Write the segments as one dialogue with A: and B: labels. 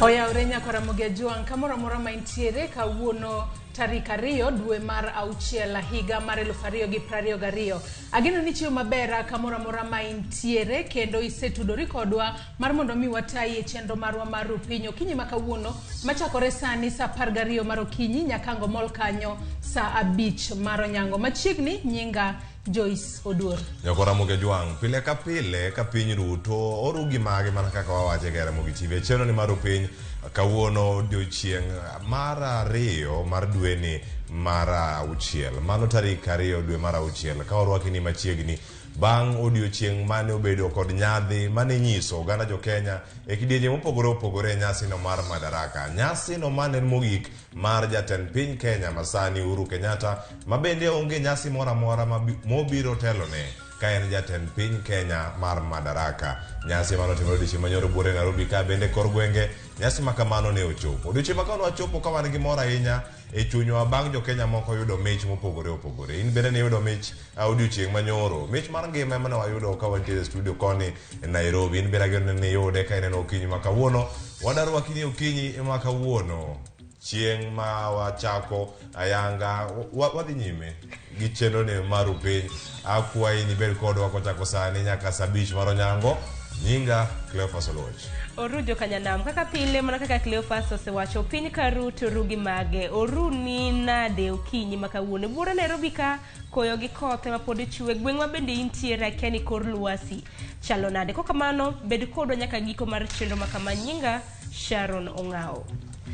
A: Oyawre nyaka Ramogi Ajwang' kamoro amora ma intiere kawuono tarik 2 dwe mar 6 higa mar 2022. Ageno ni chiemo maber kamoro amora ma intiere kendo isetudori kodwa mar mondo mi watayi e chenro marwa mar Rupiny okinyi ma kawuono machakore sani saa 12 mar okinyi nyaka ango mol kanyo saa 5 mar onyango. Machiegni nyinga Joyce Oduor.
B: Nyako Ramogi Ajwang', pile ka pile ka piny ru to oru gi mage mana kaka wawache ga e Ramogi TV. E chenro ni mar Rupiny kawuono odiochieng' mar 2 mar dweni mar 6. Mano tarik 2 dwe mar 6 ka warwaki ni machiegni bang' odiochieng' mane obedo kod nyadhi mane nyiso oganda jo Kenya e kidienje mopogore opogore e nyasino mar Madaraka. Nyasino mane en mogik mar jatend piny Kenya masani Uhuru Kenyatta ma bende onge nyasi moro amora mobiro telone ka en jatend piny Kenya mar Madaraka. Nyasi mane otimore odiochieng' manyoro buore Nairobi ka bende kor gwenge nyasi ma kamano ne ochopo. Odiochieng' ma kawuono wachopo ka wan gi mor ahinya e chunywa bang' jo Kenya moko yudo mich mopogore opogore. In bende niyudo mich odiochieng' manyoro. Mich mar ngima ema ne wayudo ka wantiere e studio koni e Nairobi. In bende ageno ni niyude ka ineno okinyi ma kawuono. Wadarwaki ni okinyi ma kawuono. Chieng' ma wachako ayanga wadhi nyime gi chenro ni mar Rupiny. Akwayi ni ibed kodwa kochako sani nyaka saa 5 mar onyango. Nyinga Cleophas Oluoch.
C: Oru jokanyanam kaka pile mana kaka Cleophas osewacho piny ka ru to ru gi mage. Oru ni nade okinyi ma kawuono. Buore Nairobi ka koyo gi koth ema pod chwe. Gweng' ma bende intiere akia ni kor lwasi chalo nade. Kokamano bed kodwa nyaka giko mar chenro ma kama. Nyinga Sharon Ong'awo.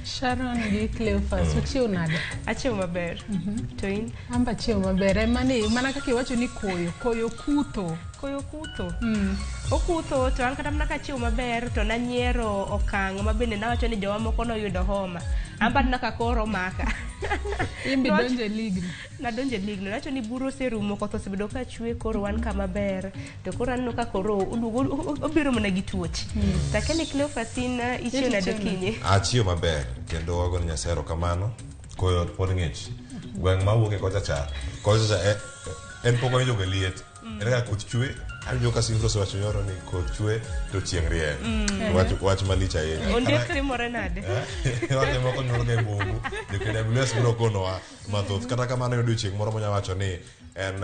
A: Sharon gi Cleophas, uchiew nade?
C: Achiew maber. To in?
A: Amba achiew maber. Ema ni mana kaka iwacho ni koyo, koyo kutho.
C: Koyo kutho. Okutho to an kata mana kachiew maber to nanyiero okang' ma bende nawacho ni jowa moko noyudo homa. An be aneno ka koro omaka.
A: In be donjo e league ni.
C: Nadonjo e league no. Nawacho ni buru oserumo, koth osebedo ka chwe, koro wan kama ber. To koro aneno ka koro oduogo obiro mana gi tuoche. To akia ni Cleophas in ichiew nade okinyi?
B: Achiew maber kendo wago ne Nyasaye erokamano. Koyo pod ng'ich. Gweng' ma awuoke kocha cha, kocha cha en pok awinjo ga liet. En ga koth chwe, awinjo ka Simfro osewacho nyoro ni koth chwe to chieng' rieny. Wach, wach malich ahinya.
C: Ondiek timore nade?
B: Wach moko nyuol ga e bungu. Jo KWS biro konowa mathoth. Kata kamano e odiochieng' moro monya wacho ni en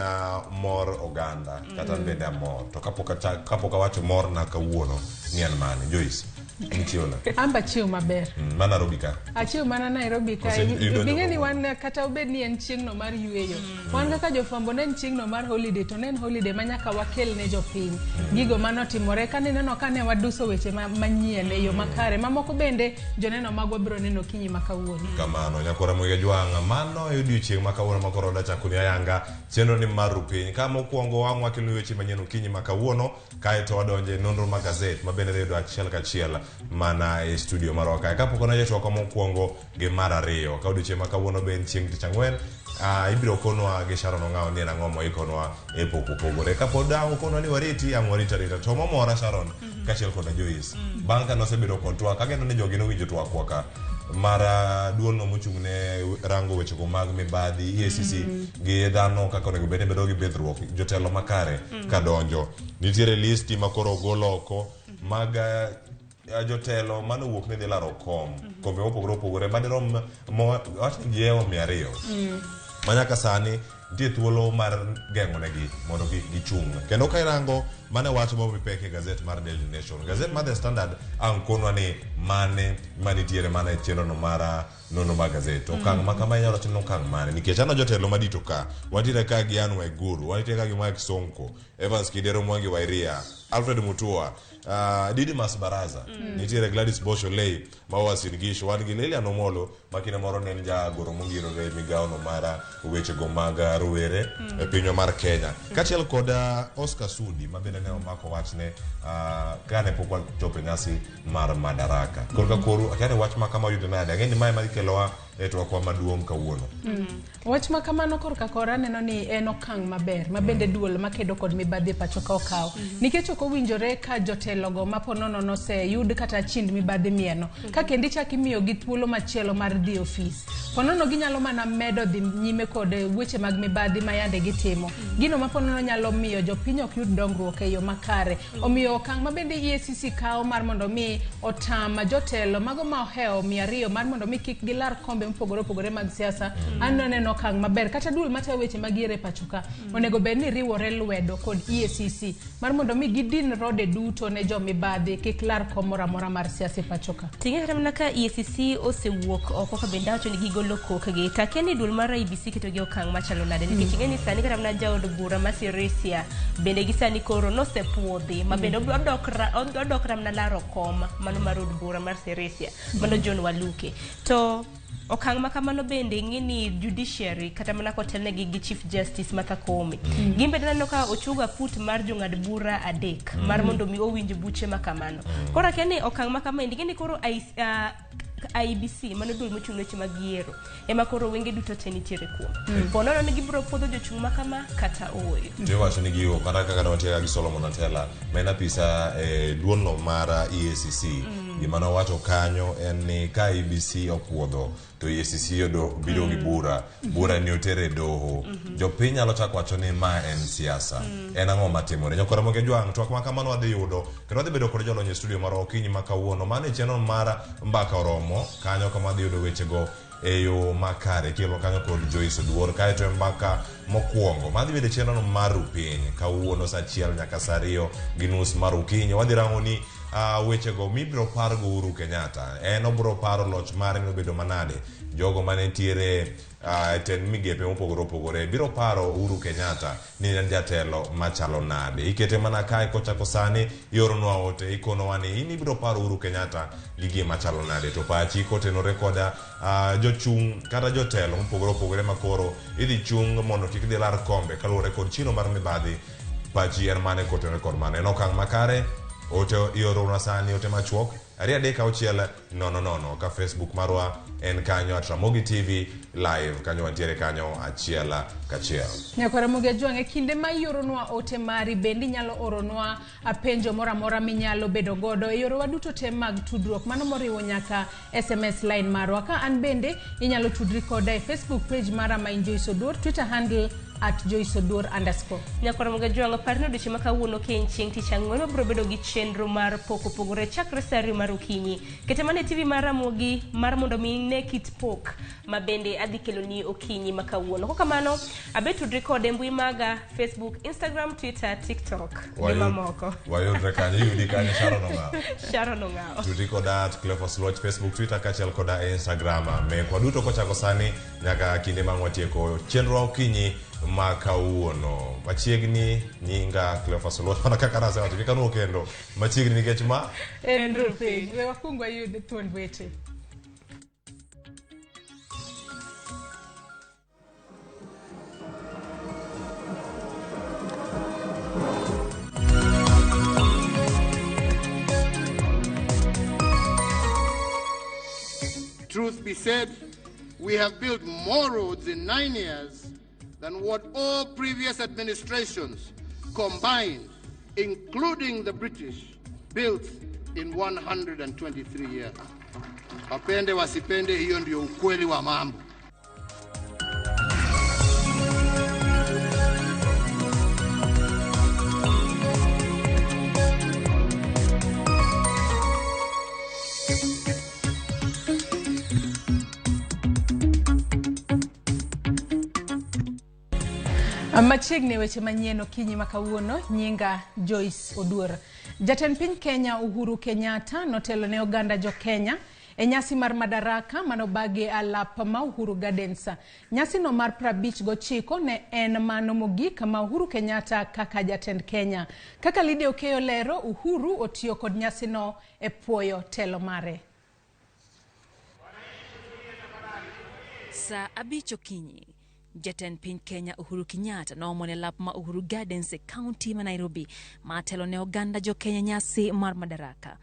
B: mor oganda kata an bende amor. To kapok awacho morna kawuono ni en mane? Joyce, nichiew na.
A: Amba achiew maber.
B: Ma Nairobi ka.
A: Achiew mana Nairobi ka. Bing'e ni wan kata obed ni en chieng'no mar yueyo. Wan kaka jofwambo ne en chieng'no mar holiday to ne en holiday ma nyaka wakel ne jopiny. Gigo manotimore kane ineno ka ne waduso weche manyien e yo makare. Mamoko bende joneno magwa biro neno okinyi ma kawuono.
B: Kamano, nyakwara Moiga Jwang', mano e odiochieng' ma kawuono ma koro wadwa chako ni ayanga chenro ni mar Rupiny. Ka mokwongo wang' wakelo weche manyien okinyi ma kawuono, kaeto wadonjo e nonro mag gazet ma bende dhi yudo achiel kachiel mana e studio marwa kae. Kapok wadonjo e twakwa mokwongo gi mar ariyo, ka odiochieng' ma kawuono be en chieng' tich ang'wen, ibiro konwa gi Sharon Ong'awo ni en ang'o moikonwa e pok opogore. Kapod ang' okonwa ni wariti, ang' warit arita. To momora Sharon, kaachiel koda Joyce, bang' ka nosebedo kod twak, ageno ni jogi nowinjo twakwa ka mar duolno mochung' ne rango wechego mag mibadhi, EACC, gi dhano kaka onego bed ni bedo gi bidhruok, jotelo makare kadonjo. Nitiere listi ma koro ogol oko mag jotelo mane owuok ni dhi laro kom, kombe mopogore opogore madirom wach ni giewo 200. Ma nyaka sani nitie thuolo mar geng'onegi mondo kik gichung'. Kendo ka irango mane wach momi pek e gazet mar Daily Nation. Gazet mar The Standard ang' konwa ni mane manitiere mana e chenro no mar nonro mar gazet. Okang' ma kama inyalo wacho ni okang' mane? Nikech aneno jotelo madito ka. Wantiere ka gi Anne Waiguru, wantiere ka gi Mike Sonko, Evans Kidero Mwangi wa Iria, Alfred Mutua, Didmus Baraza, nitiere Gladys Bosch Olei ma Uasin Gishu, wan gi Lilian Omolo ma kinde moro ne en jagoro mongirore e migawono mar wechego mag rowere e pinywa mar Kenya. Kaachiel kod Oscar Sudi ma bende ne omako wachne kane pok wachopo e nyasi mar Madaraka. Korka koro akia ni wach ma kama oyudo nade. Ang'e ni mae ma ikelowa e twakwa maduong' kawuono.
A: Wach ma kamano korka kora aneno ni en okang' maber ma bende duol makedo kod mibadhi e pacho ka okawo. Nikech ok owinjore ka jotelogo ma po nono noseyud kata chind mibadhi mieno. Ka kendo ichak imiyogi thuolo machielo mar dhi e ofis. Po nono ginyalo mana medo dhi nyime kod weche mag mibadhi ma yande gitimo. Gino ma po nono nyalo miyo jopiny ok yud dongruok e yo makare. Omiyo okang' ma bende EACC kawo mar mondo mi otam jotelo mago ma ohewo 200 mar mondo mi kik gilar kombe mopogore opogore mag siasa. An aneno okang' maber. Kata duol matayo weche mag yiero e pacho ka onego bed ni riwore lwedo kod EACC mar mondo mi gidin rode duto ne jomibadhi kik lar kom moro amora mar siasa e pacho ka.
C: Ting'e kata mana ka EACC osewuok oko ka bende awacho ni gigolo kokgi to akia ni duol mar IEBC ketogi e okang' machalo nade nikech ing'e ni sani kata mana jaod bura ma Sirisia bende gi sani koro nosepuodhi ma bende odok ra mana laro kom mano mar od bura mar Sirisia mano John Waluke. To okang' ma kamano bende ing'e ni judiciary kata mana kotelnegi gi Chief Justice Martha Koome gin bende aneno ka ochugo aput mar jong'ad bura 3 mar mondo mi owinj buche ma kamano. Koro akia ni okang' ma kamaendi ing'e ni koro IEBC mano duol mochung' ne weche mag yiero ema koro wenge duto te nitiere kuome. Po nono ni gibiro puodho jochung' ma kama kata ooyo.
B: To iwacho ni gigo kata kaka ne wantie gi Solomon Atela ma en apisa e duolno mar EACC. Gima nowacho kanyo en ni ka IEBC opuodho to EACC biro gi bura, bura ni otere e doho. Jopiny nyalo chako wacho ni ma en siasa. En ang'o matimore? Nyakora Ramogi Ojwang', twak ma kamano wadhi yudo kendo wadhi bedo kod jolony e studio marwa okinyi ma kawuono. Mano e chenro mar Mbaka Oromo, kanyo kama wadhi yudo wechego e yo makare. Kelo kanyo kod Joyce Oduor. Kaeto e mbaka mokwongo madhi bedo e chenro mar Rupiny kawuono saa 1 nyaka saa 2:30 mar okinyi. Wadhi rango ni wechego mibiro pargo Uhuru Kenyatta. En obiro paro loch mare nobedo manade. Jogo mane nitiere e tend migepe mopogore opogore biro paro Uhuru Kenyatta ni en jatelo machalo nade. Ikete mana kae kochako sani, ioronwa ote ikonowa ni in ibiro paro Uhuru Kenyatta gi gima chalo nade. To pachi kotenore koda jochung' kata jotelo mopogore opogore makoro idhi chung' mondo kik dhi lar kombe kaluwore kod chilo mar mibadhi. Pachi en mane kotenore kod mano? En okang' makare? Ote ioronwa sani, ote machuok 2 3 6 0 0 ka Facebook marwa en kanyo at Ramogi TV live kanyo wantiere kanyo achiel kachiel.
A: Nyakwar Ramogi Ojwang', e kinde ma ioronwa ote mari bende inyalo oronwa penjo moro amora minyalo bedo godo e yorewa duto te mag tudruok, mano moriwo nyaka SMS line marwa. Ka an bende inyalo tudri koda e Facebook page mara ma in Joyce Oduor, Twitter handle at Joyce Oduor _.
C: Nyakwar Ramogi Ojwang', par ni odiochieng' ma kawuono ka en chieng' tich ang'wen wabiro bedo gi chenro mar pok opogore chakre saa 2 mar okinyi. Kete mana e TV mar Ramogi mar mondo mi ine kit pok ma bende adhi keloni okinyi ma kawuono. Kokamano, abe tudri kode e mbui maga Facebook, Instagram, Twitter, TikTok gi mamoko.
B: Wayudre kanyo, iyudi kanyo Sharon Ong'awo.
C: Sharon Ong'awo.
B: Tudri koda at Cleophas Luoch Facebook, Twitter kaachiel koda Instagram. Mekwa duto kochako sani nyaka kinde ma watieko chenro okinyi ma kawuono. Machiegni nyinga Cleophas Oluoch mana kaka nasewacho kik anuo kendo machiegni nikech ma
A: en Rupiny. We wakwong wayud thuond weche.
D: Truth be said, we have built more roads in 9 years than what all previous administrations combined, including the British, built in 123 years. Wapende wasipende, hiyo ndio ukweli wa mambo.
A: Machiegni weche manyien okinyi ma kawuono, nyinga Joyce Oduor. Jatend piny Kenya Uhuru Kenyatta notelo ne oganda jo Kenya e nyasi mar Madaraka manobagi alap ma Uhuru Gardens. Nyasi no mar 59 ne en mano mogik ma Uhuru Kenyatta kaka jatend Kenya. Kaka Lydia Okeyo lero, Uhuru otiyo kod nyasi no e puoyo telo mare.
E: Saa 5 okinyi, jatend piny Kenya Uhuru Kenyatta noomone lap ma Uhuru Gardens e kaunti ma Nairobi matelo ne oganda jo Kenya nyasi mar Madaraka.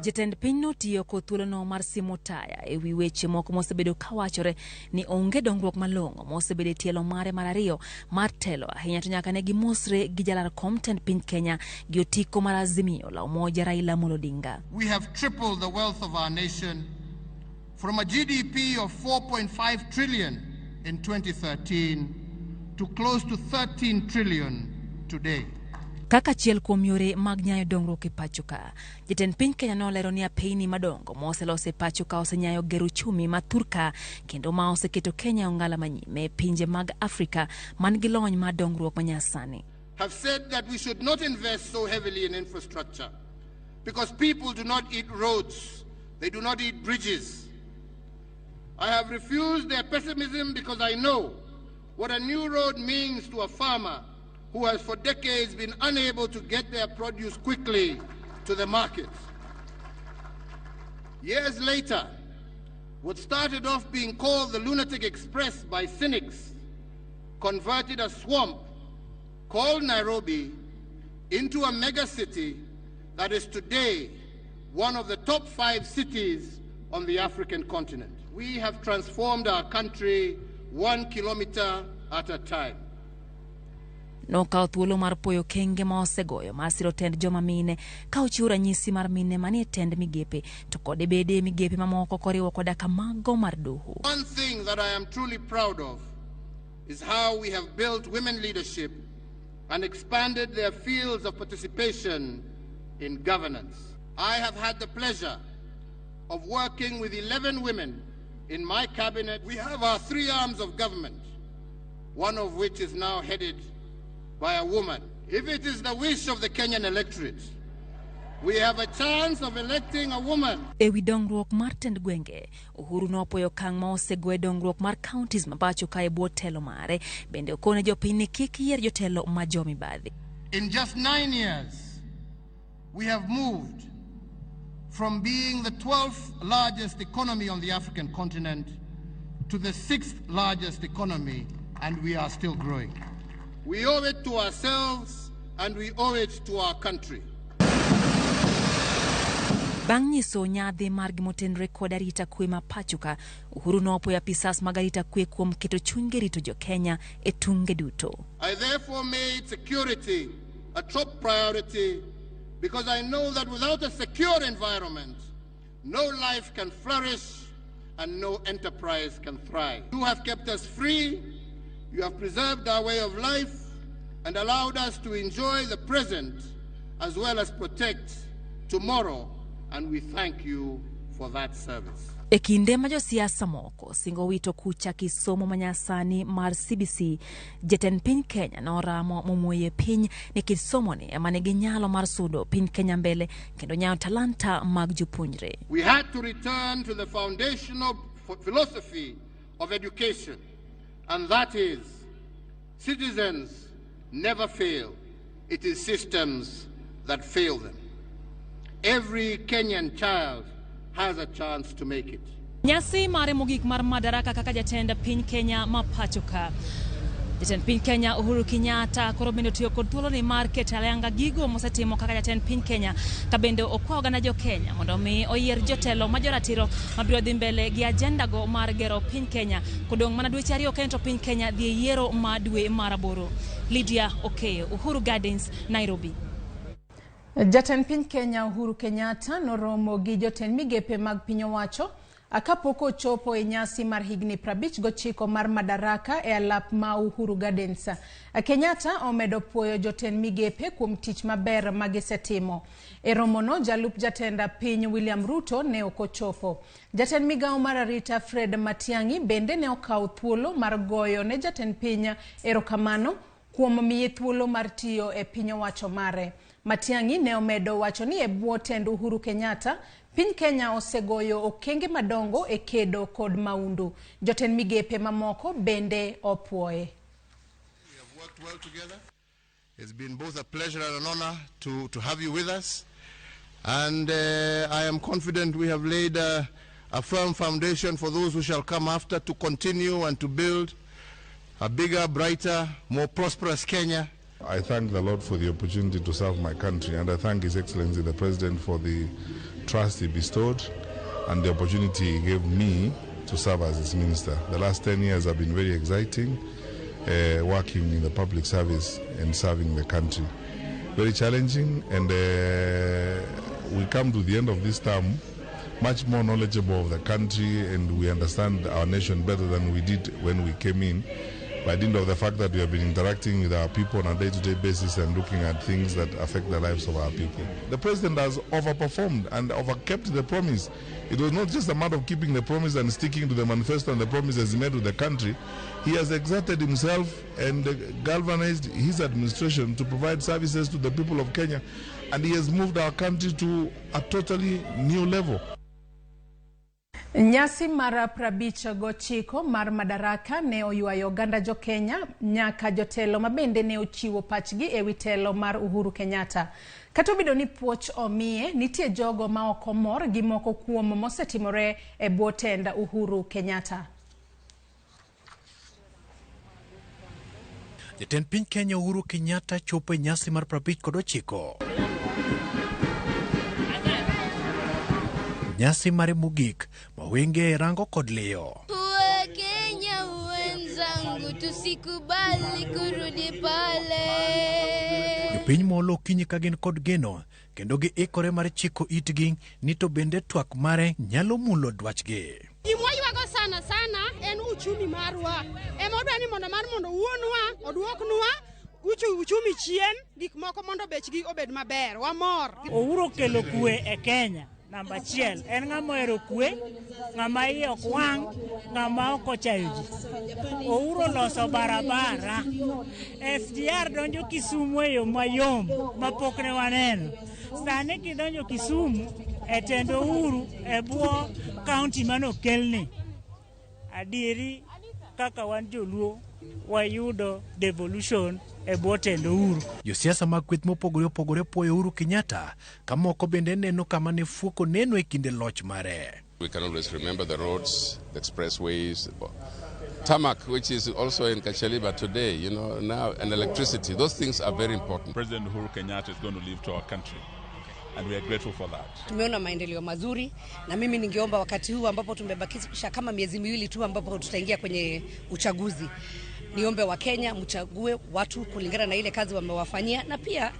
E: Jatend piny notiyo kod thuolono mar simo taya e wi weche moko mosebedo kawachore ni onge dongruok malong'o mosebedo e tielo mare mar ariyo mar telo ahinya to nyaka ne gimosre gi jalar kom tend piny Kenya gi otiko mar Azimio la Umoja Raila Amolo Odinga.
D: We have tripled the wealth of our nation from a GDP of 4.5 trillion in 2013 to close to 13 trillion today.
E: Kaka achiel kuom yore mag nyayo dongruok e pacho ka, jatend piny Kenya nolero ni apeyni madongo moselos e pacho ka osenyayo gero uchumi ma thurka kendo ma oseketo Kenya e ong'ala manyime e pinje mag Afrika man gi lony mar dongruok manyasani.
D: Have said that we should not invest so heavily in infrastructure because people do not eat roads, they do not eat bridges. I have refused their pessimism because I know what a new road means to a farmer who has for decades been unable to get their produce quickly to the market. Years later, what started off being called the Lunatic Express by cynics converted a swamp called Nairobi into a mega city that is today one of the top 5 cities on the African continent. We have transformed our country 1 kilometer at a time.
E: Nokawo thuolo mar puoyo okenge ma osegoyo mar siro tend joma mine ka ochiwo ranyisi mar mine manie tend migepe to kod bede migepe mamoko koriwo koda ka mago mar doho.
D: One thing that I am truly proud of is how we have built women leadership and expanded their fields of participation in governance. I have had the pleasure of working with 11 women in my cabinet. We have our 3 arms of government, one of which is now headed by a woman. If it is the wish of the Kenyan electorate, we have a chance of electing a woman.
E: E wi dongruok mar tend gwenge, Uhuru nopuoyo okang' ma osego e dongruok mar counties ma pacho ka e bwo telo mare. Bende okone jopiny ni kik yier jotelo ma jomibadhi.
D: In just 9 years, we have moved from being the 12th largest economy on the African continent to the 6th largest economy, and we are still growing. We owe it to ourselves and we owe it to our country.
E: Bang' nyiso nyadhi margi motenore kod arita kwe ma pacho ka, Uhuru nopuoyo apisas mag arita kwe kuom keto chunygi rito jo-Kenya e tunge duto.
D: I therefore made security a top priority because I know that without a secure environment, no life can flourish and no enterprise can thrive. You have kept us free, you have preserved our way of life and allowed us to enjoy the present as well as protect tomorrow, and we thank you for that service.
E: E kinde ma josiasa moko singo wito kucha kisomo manyasani mar CBC, jatend piny Kenya noramo momuoye piny ni kit somoni ema nigi nyalo mar sudo piny Kenya mbele kendo nyayo talanta mag jopuonjre.
D: We had to return to the foundational philosophy of education, and that is citizens never fail. It is systems that fail them. Every Kenyan child has a chance to make it.
E: Nyasi mare mogik mar madaraka kaka jatend piny Kenya ma pacho ka. Jatend piny Kenya Uhuru Kenyatta koro bende otiyo kod thuoloni mar keto ayanga gigo mosetimo kaka jatend piny Kenya, ka bende okwa oganda jo Kenya mondo mi oyier jotelo ma joratiro mabiro dhi mbele gi agenda go mar gero piny Kenya. Kodong' mana dweche 2 kende to piny Kenya dhi e yiero ma dwe mar 8. Lydia Okeyo, Uhuru Gardens, Nairobi.
A: Jatend piny Kenya Uhuru Kenyatta noromo gi jotend migepe mag piny owacho kapok ochopo e nyasi mar higni 59 mar madaraka e alap ma Uhuru Gardens. Kenyatta omedo puoyo jotend migepe kuom tich maber magisetimo. E romono, jalup jatend piny William Ruto ne ok ochopo. Jatend migawo mar arita Fred Matiang'i bende ne okawo thuolo mar goyo ne jatend piny erokamano kuom miye thuolo mar tiyo e piny owacho mare. Matiang'i ne omedo wacho ni e bwo tend Uhuru Kenyatta, piny Kenya osegoyo okenge madongo e kedo kod maundu. Jotend migepe mamoko bende opuoye.
D: We have worked well together. It's been both a pleasure and an honor to have you with us. And I am confident we have laid a firm foundation for those who shall come after to continue and to build a bigger, brighter, more prosperous Kenya.
F: I thank the Lord for the opportunity to serve my country, and I thank His Excellency the President for the trust he bestowed and the opportunity he gave me to serve as his minister. The last 10 years have been very exciting, working in the public service and serving the country. Very challenging, and we come to the end of this term much more knowledgeable of the country, and we understand our nation better than we did when we came in, by dint of the fact that we have been interacting with our people on a day-to-day basis and looking at things that affect the lives of our people. The president has overperformed and overkept the promise. It was not just a matter of keeping the promise and sticking to the manifesto and the promises he made to the country. He has exerted himself and galvanized his administration to provide services to the people of Kenya, and he has moved our country to a totally new level.
A: Nyasi mar 59 mar Madaraka ne oywayo oganda jo Kenya nyaka jotelo mabende ne ochiwo pachgi ewi telo mar Uhuru Kenyatta. Kata obedo ni puoch omiye, nitie jogo ma ok omor gi moko kuom mosetimore e bwo tend Uhuru Kenyatta.
G: Jatend piny Kenya Uhuru Kenyatta chopo e nyasi mar 59. Nyasi mare mogik mawenge rango kod liyo.
H: Wakenya wenzangu, tusikubali kurudi pale.
G: Jopiny molo okinyi ka gin kod geno kendo giikore mar chiko itgi ni to bende twak mare nyalo mulo dwachgi.
I: Gima waywago sana sana en uchumi marwa. Ema wadwa ni mondo mar mondo wuonwa oduoknwa uchumi chien, gik moko mondo bechgi obed maber. Wamor.
J: Uhuru okelo kwe e Kenya. Namba achiel, en ng'ama ohero kwe, ng'ama iye ok wang', ng'ama ok ochayo ji. Uhuru oloso barabara. SGR donjo Kisumu e yo mayom mapok ne waneno. Sani kidonjo Kisumu e tend Uhuru e bwo kaunti manokelni. Adieri kaka wan joluo wayudo devolution e bwo tend Uhuru.
G: Josiasa mag kweth mopogore opogore puoyo Uhuru Kenyatta ka moko bende neno kama ne fuoko neno e kinde loch mare.
K: We can always remember the roads, the expressways, tarmac, which is also in Kacheliba today, you know, now, and electricity. Those things are very important.
L: President Uhuru Kenyatta is going to leave to our country, and we are grateful for that.
M: Tumeona maendeleo mazuri, na mimi ningeomba wakati huu ambapo tumebakisha kama miezi miwili tu ambapo tutaingia kwenye uchaguzi, niombe wa Kenya mchague watu kulingana na ile kazi wamewafanyia na pia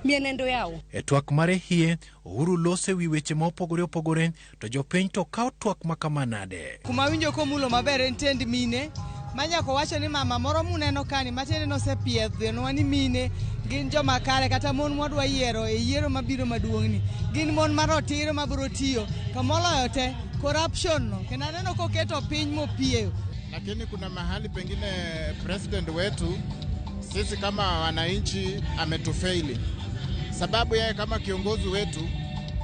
M: mienendo yao.
G: E twak mare hie, Uhuru lose wi weche ma opogore opogore to jopiny to kawo twak makama nade.
N: Kuma winjo komulo maber en tiend mine manyako wacho ni mama moro muneno kani matiende nosepiedhonwa ni mine gin joma kare, kata mon mwadwa yiero e yiero mabiro maduong'ni gin mon marotiro mabiro tiyo, to moloyo te corruption no kendo aneno koketo piny mopieyo.
D: Lakini kuna mahali pengine president wetu sisi kama wananchi ametufeili, sababu yeye kama kiongozi wetu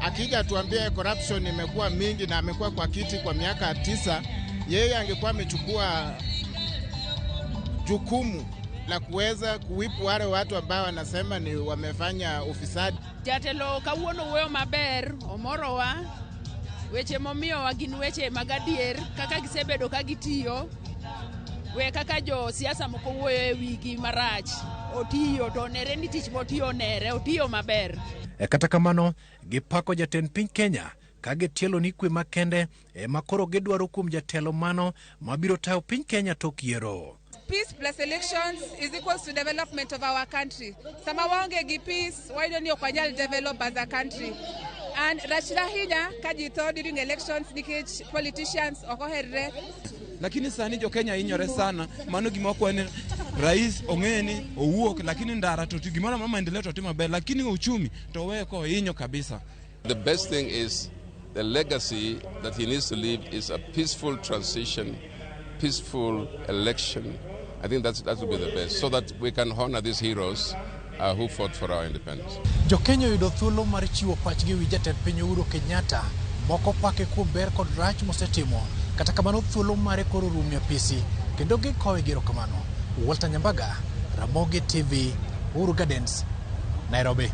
D: akija tuambie corruption imekuwa mingi na amekuwa kwa kiti kwa miaka 9, yeye angekuwa amechukua jukumu la kuweza kuwipu wale watu ambao wanasema ni wamefanya ufisadi.
O: Jatelo kawuono wuoyo maber, omorowa weche momiyowa gin weche mag adier kaka gisebedo ka gitiyo, we kaka jo siasa moko wuoyo e wigi marach. Otiyo to onere ni tich motiyo onere, otiyo maber.
G: E kata kamano, gipako jatend piny Kenya ka gitielo ni kwe makende ema koro gidwaro kuom jatelo mano mabiro tayo piny Kenya tok yiero.
P: Peace plus elections is equals to development of our country. Sama waonge gi peace, wayudo ni ok wanyal develop as a country. And rach ahinya ka ji tho during elections nikech politicians ok oherre.
Q: Lakini sani jo Kenya hinyore sana, mano gima wakwayo ni rais ong'e ni owuok, lakini ndara to gimoro amora maendeleo to timo maber, lakini uchumi to oweyo kohinyo kabisa.
K: The best thing is the legacy that he needs to leave is a peaceful transition, peaceful election. I think that will be the best, so that we can honor these heroes who fought for our independence.
G: Jo Kenya oyudo thuolo mar chiwo pachgi ewi jatend piny Uhuru Kenyatta, moko pake kuom ber kod rach mosetimo. Kata kamano thuolo mare koro rumo e apisi kendo gikowe gi erokamano. Walter Nyambaga, Ramogi TV, Uhuru Gardens, Nairobi.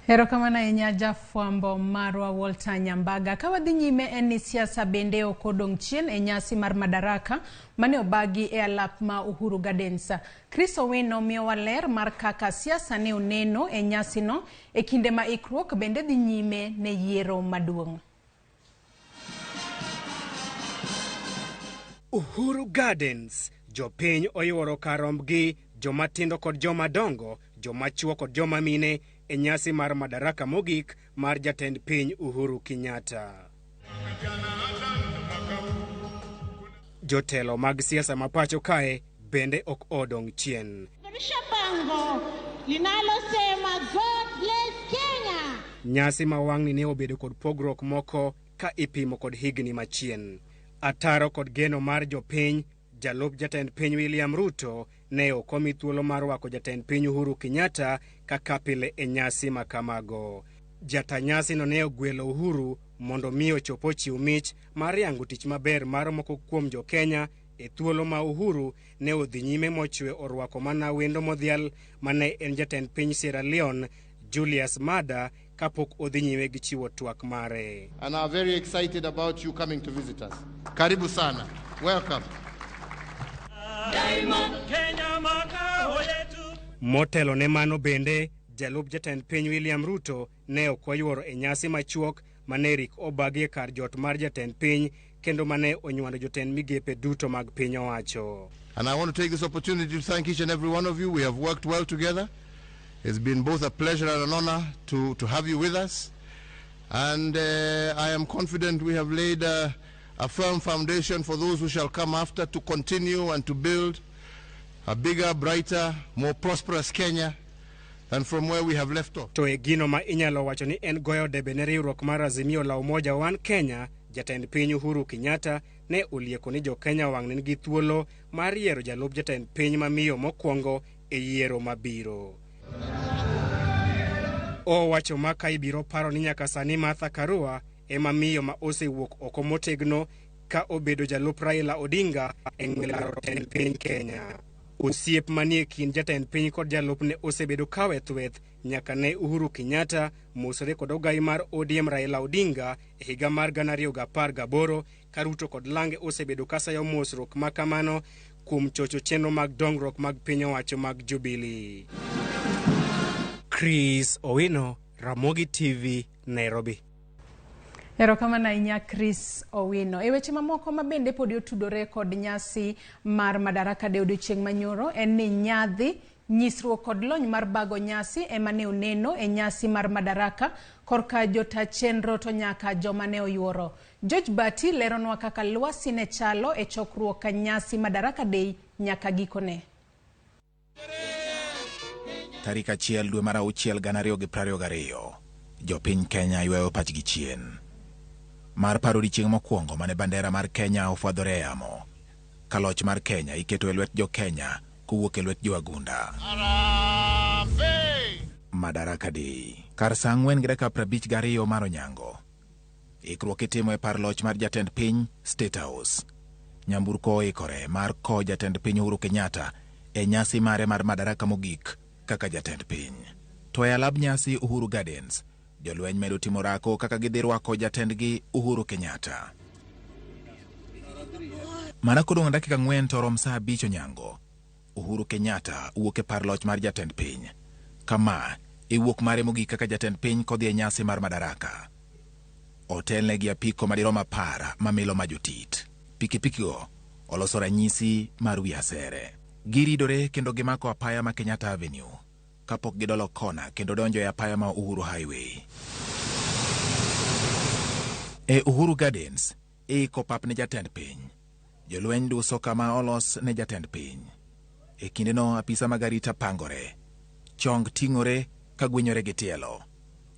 A: Erokamano ahinya jafwambo marwa Walter Nyambaga. Ka wadhi nyime en ni siasa bende ok odong' chien e nyasi mar Madaraka mane obagi e alap ma Uhuru Gardens. Chris Owino miyowa ler mar kaka siasa ne oneno e nyasino e kinde ma ikruok bende dhi nyime ne yiero maduong'.
R: Uhuru Gardens, jopiny oyuoro kar rombgi, joma tindo kod joma dongo, joma chuo kod joma mine e nyasi mar Madaraka mogik mar jatend piny Uhuru Kenyatta. Jotelo mag siasa ma pacho kae bende ok odong' chien.
S: Bango linalosema God bless Kenya.
R: Nyasi ma wang'ni ne obedo kod pogruok moko ka ipimo kod higni machien. Ataro kod geno mar jopiny, jalup jatend piny William Ruto ne ok omi thuolo mar rwako jatend piny Uhuru Kenyatta kaka pile e nyasi ma kamago. Jata nyasino ne ogwelo Uhuru mondo mi ochop ochiw mich mar yango tich maber mar moko kuom jo-Kenya e thuolo ma Uhuru ne odhi nyime mochwe orwako mana wendo modhial mane en jatend piny Sierra Leone Julius Maada kapok odhi nyime gi chiwo twak mare.
D: And are very excited about you coming to visit us. Karibu sana. Welcome.
R: Motelo ne mano bende, jalup jatend piny William Ruto ne ok oyuoro e nyasi machuok mane rik obagi e kar jot mar jatend piny kendo mane onywando jotend migepe duto mag piny owacho.
D: And I want to take this opportunity to thank each and every one of you. We have worked well together. It's been both a pleasure and an honor to have you with us. And I am confident we have laid a firm foundation for those who shall come after to continue and to build a bigger, brighter, more prosperous Kenya than from where we have left off.
R: To e gino ma inyalo wacho ni en goyo debe ne riwruok mar Azimio la Umoja One Kenya, jatend piny Uhuru Kenyatta ne olieko ni jo-Kenya wang'ni nigi thuolo mar yiero jalup jatend piny mamiyo mokwongo e yiero mabiro. Owacho ma ka ibiro paro ni nyaka sani Martha Karua ema miyo ma osewuok oko motegno ka obedo jalup Raila Odinga e ng'wech laro tend piny Kenya. Osiep manie kind jatend piny kod jalupne osebedo ka weth-weth nyaka ne Uhuru Kenyatta mosore kod ogai mar ODM Raila Odinga e higa mar 2018 ka Ruto kod Lange osebedo ka sayo mosruok ma kamano kuom chocho chenro mag dongruok mag piny owacho mag Jubilee. Chris Owino, Ramogi TV, Nairobi.
A: Erokamano ahinya Chris Owino. E weche mamoko ma bende podi otudore kod nyasi mar Madaraka Day odiochieng' manyoro en ni nyadhi, nyisruok kod lony mar bago nyasi ema ne oneno e nyasi mar Madaraka korka jota chenro to nyaka joma ne oyuoro. George Bati leronwa kaka lwasi ne chalo e chokruok ka nyasi Madaraka Day nyaka gikone.
T: Tarik 1 dwe mar 6 2022, jopiny Kenya ywayo pachgi chien mar paro odiechieng' mokwongo mane bandera mar Kenya ofwadhore e yamo, ka loch mar Kenya iketo e lwet jo-Kenya kowuok e lwet jo-Agunda. Madaraka Day, kar saa 4:52 mar onyango. Ikruok itimo e par loch mar jatend piny State House. Nyamburko oikore mar kowo jatend piny Uhuru Kenyatta e nyasi mare mar Madaraka mogik kaka jatend piny. To e alab nyasi Uhuru Gardens, jolweny medo timo rako kaka gidhi rwako jatendgi Uhuru Kenyatta. Mana kodong' dakika 4 to rom saa 5 onyango, Uhuru Kenyatta wuok e par loch mar jatend piny. Kama e wuok mare mogik kaka jatend piny kodhi e nyasi mar Madaraka. Otelne gi apiko madirom 10 mamilo ma jotit. Pikipikigo oloso ranyisi mar wi asere. Giridore kendo gimako apaya ma Kenyatta Avenue kapok gidolo kona kendo donjo e apaya ma Uhuru Highway. E Uhuru Gardens, iiko pap ne jatend piny. Jolweny duso kama olos ne jatend piny. E kindeno apisa mag arita pangore. Chong ting'ore ka gwenyore gi tielo.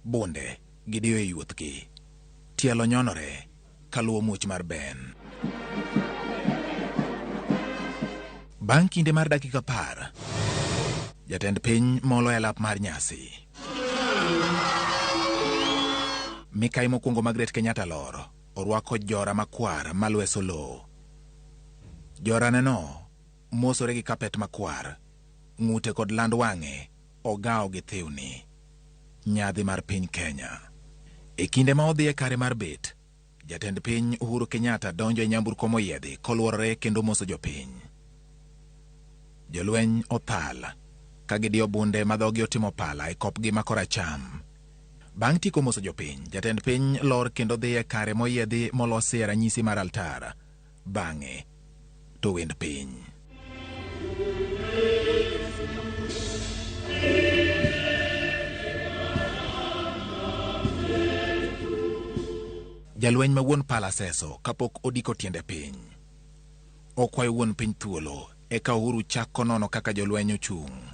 T: Bunde gidiyo e yuothgi. Tielo nyonore kaluwo much mar ben. Bang' kinde mar dakika 10, jatend piny molo e lap mar nyasi. Mikai mokwongo Margaret Kenyatta lor, orwako jora makwar malweso lowo. Joraneno mosore gi kapet makwar, ng'ute kod land wang'e ogawo gi thiwni. nyadhi mar piny Kenya. E kinde ma odhi e kare mar bet, jatend piny Uhuru Kenyatta donjo e nyamburko moyiedhi koluorore kendo moso jopiny. Jolweny othal ka gidiyo bunde ma dhogi otimo pala e kopgi ma koracham. Bang' tieko moso jopiny, jatend piny lor kendo dhi e kare moyiedhi molosi e ranyisi mar altar. Bang'e to wend piny. Jalweny ma wuon pala seso kapok odiko tiende piny. Okwayo wuon piny thuolo, eka Uhuru chako nono kaka jolweny ochung'.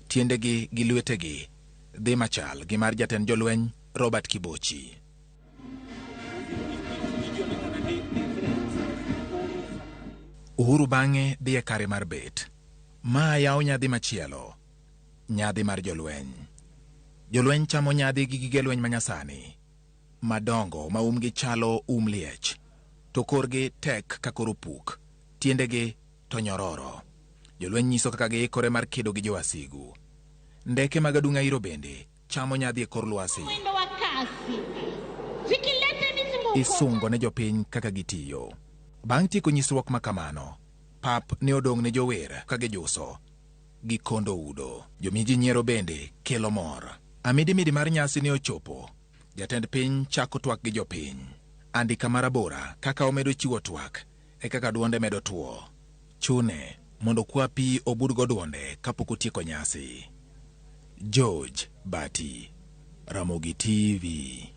T: Tiendegi gi lwetegi dhi machal gi mar jatend jolweny Robert Kibochi. Uhuru bang'e dhi e kare mar bet. Ma yawo nyadhi machielo, nyadhi mar jolweny. Jolweny chamo nyadhi gi gige lweny manyasani, madongo ma umgi chalo um liech, to korgi tek ka kor opuk, tiendegi to nyororo. Jolweny nyiso kaka giikore mar kedo gi jowasigu. Ndeke mag adung' airo bende chamo nyadhi e kor lwasi.
S: Mwendo wa kasi zikilete mizunguko
T: Isungo ne jopiny kaka gitiyo. Bang' tieko nyisruok ma kamano, pap ne odong' ne jower ka gijuso gi kondo udo. Jomiji nyiero bende kelo mor. Amidimidi mar nyasi ne ochopo. Jatend piny chako twak gi jopiny. Andika marabora kaka omedo chiwo twak e kaka duonde medo tuo. Chune mondo okwa pi obudgo duonde kapok otieko nyasi. George Bati, Ramogi TV.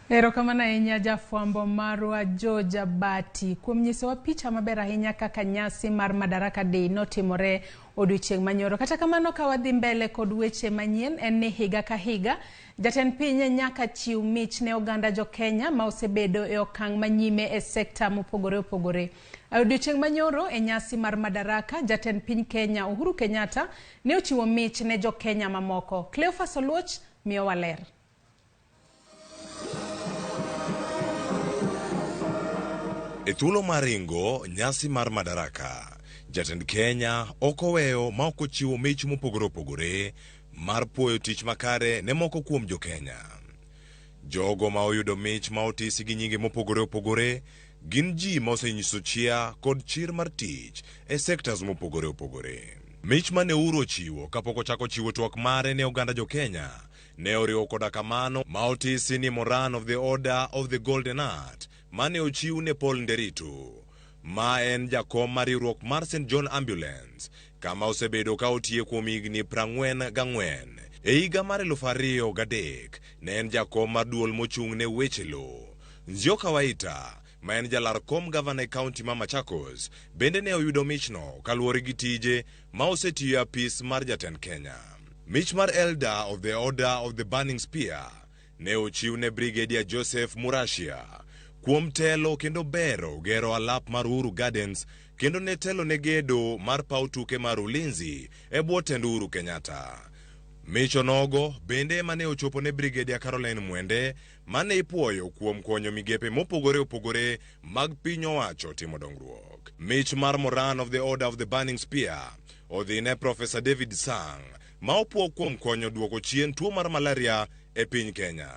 A: Erokamano ahinya jafwambo marwa George Abati kuom nyisowa picha maber ahinya kaka nyasi mar Madaraka Day notimore odiochieng' manyoro. Kata kamano ka wadhi mbele kod weche manyien en ni higa ka higa jatend piny nyaka chiw mich ne oganda jo Kenya ma osebedo e okang' manyime e sekta mopogore opogore. Odiochieng' manyoro e nyasi mar Madaraka, jatend piny Kenya Uhuru Kenyatta ne ochiwo mich ne jo Kenya mamoko. Cleophas Oluoch miyowa ler.
B: E thuolo mar ringo nyasi mar Madaraka, jatend Kenya ok oweyo ma ok ochiwo mich mopogore opogore mar puoyo tich makare ne moko kuom jo Kenya. Jogo ma oyudo mich ma otisi gi nyinge mopogore opogore gin ji ma osenyiso chia kod chir mar tich e sectors mopogore opogore. Mich mane Uhuru ochiwo kapok ochako chiwo twak mare ne oganda jo Kenya ne oriwo koda kamano ma otisi ni Moran of the Order of the Golden Heart mane ochiw ne Paul Nderitu, ma en jakom mar riwruok mar St John Ambulance, kama osebedo ka otiye kuom higni 44. E higa mar 2003 ne en jakom mar duol mochung' ne weche lowo. Nzioka Waita, ma en jalar kom gavana e kaunti ma Machakos, bende ne oyudo michno kaluwore gi tije ma osetiyo e apis mar jatend Kenya. Mich mar Elder of the Order of the Burning Spear ne ochiw ne Brigadier Joseph Murashia kuom telo kendo bero gero alap mar Uhuru Gardens kendo ne telo ne gedo mar paw tuke mar Ulinzi e bwo tend Uhuru Kenyatta. Mich onogo bende ema ne ochopo ne Brigadier Caroline Mwende mane ipuoyo kuom konyo migepe mopogore opogore mag piny owacho timo dongruok. Mich mar Moran of the Order of the Burning Spear odhi ne Professor David Sang ma opuo kuom konyo duoko chien tuo mar malaria e piny Kenya.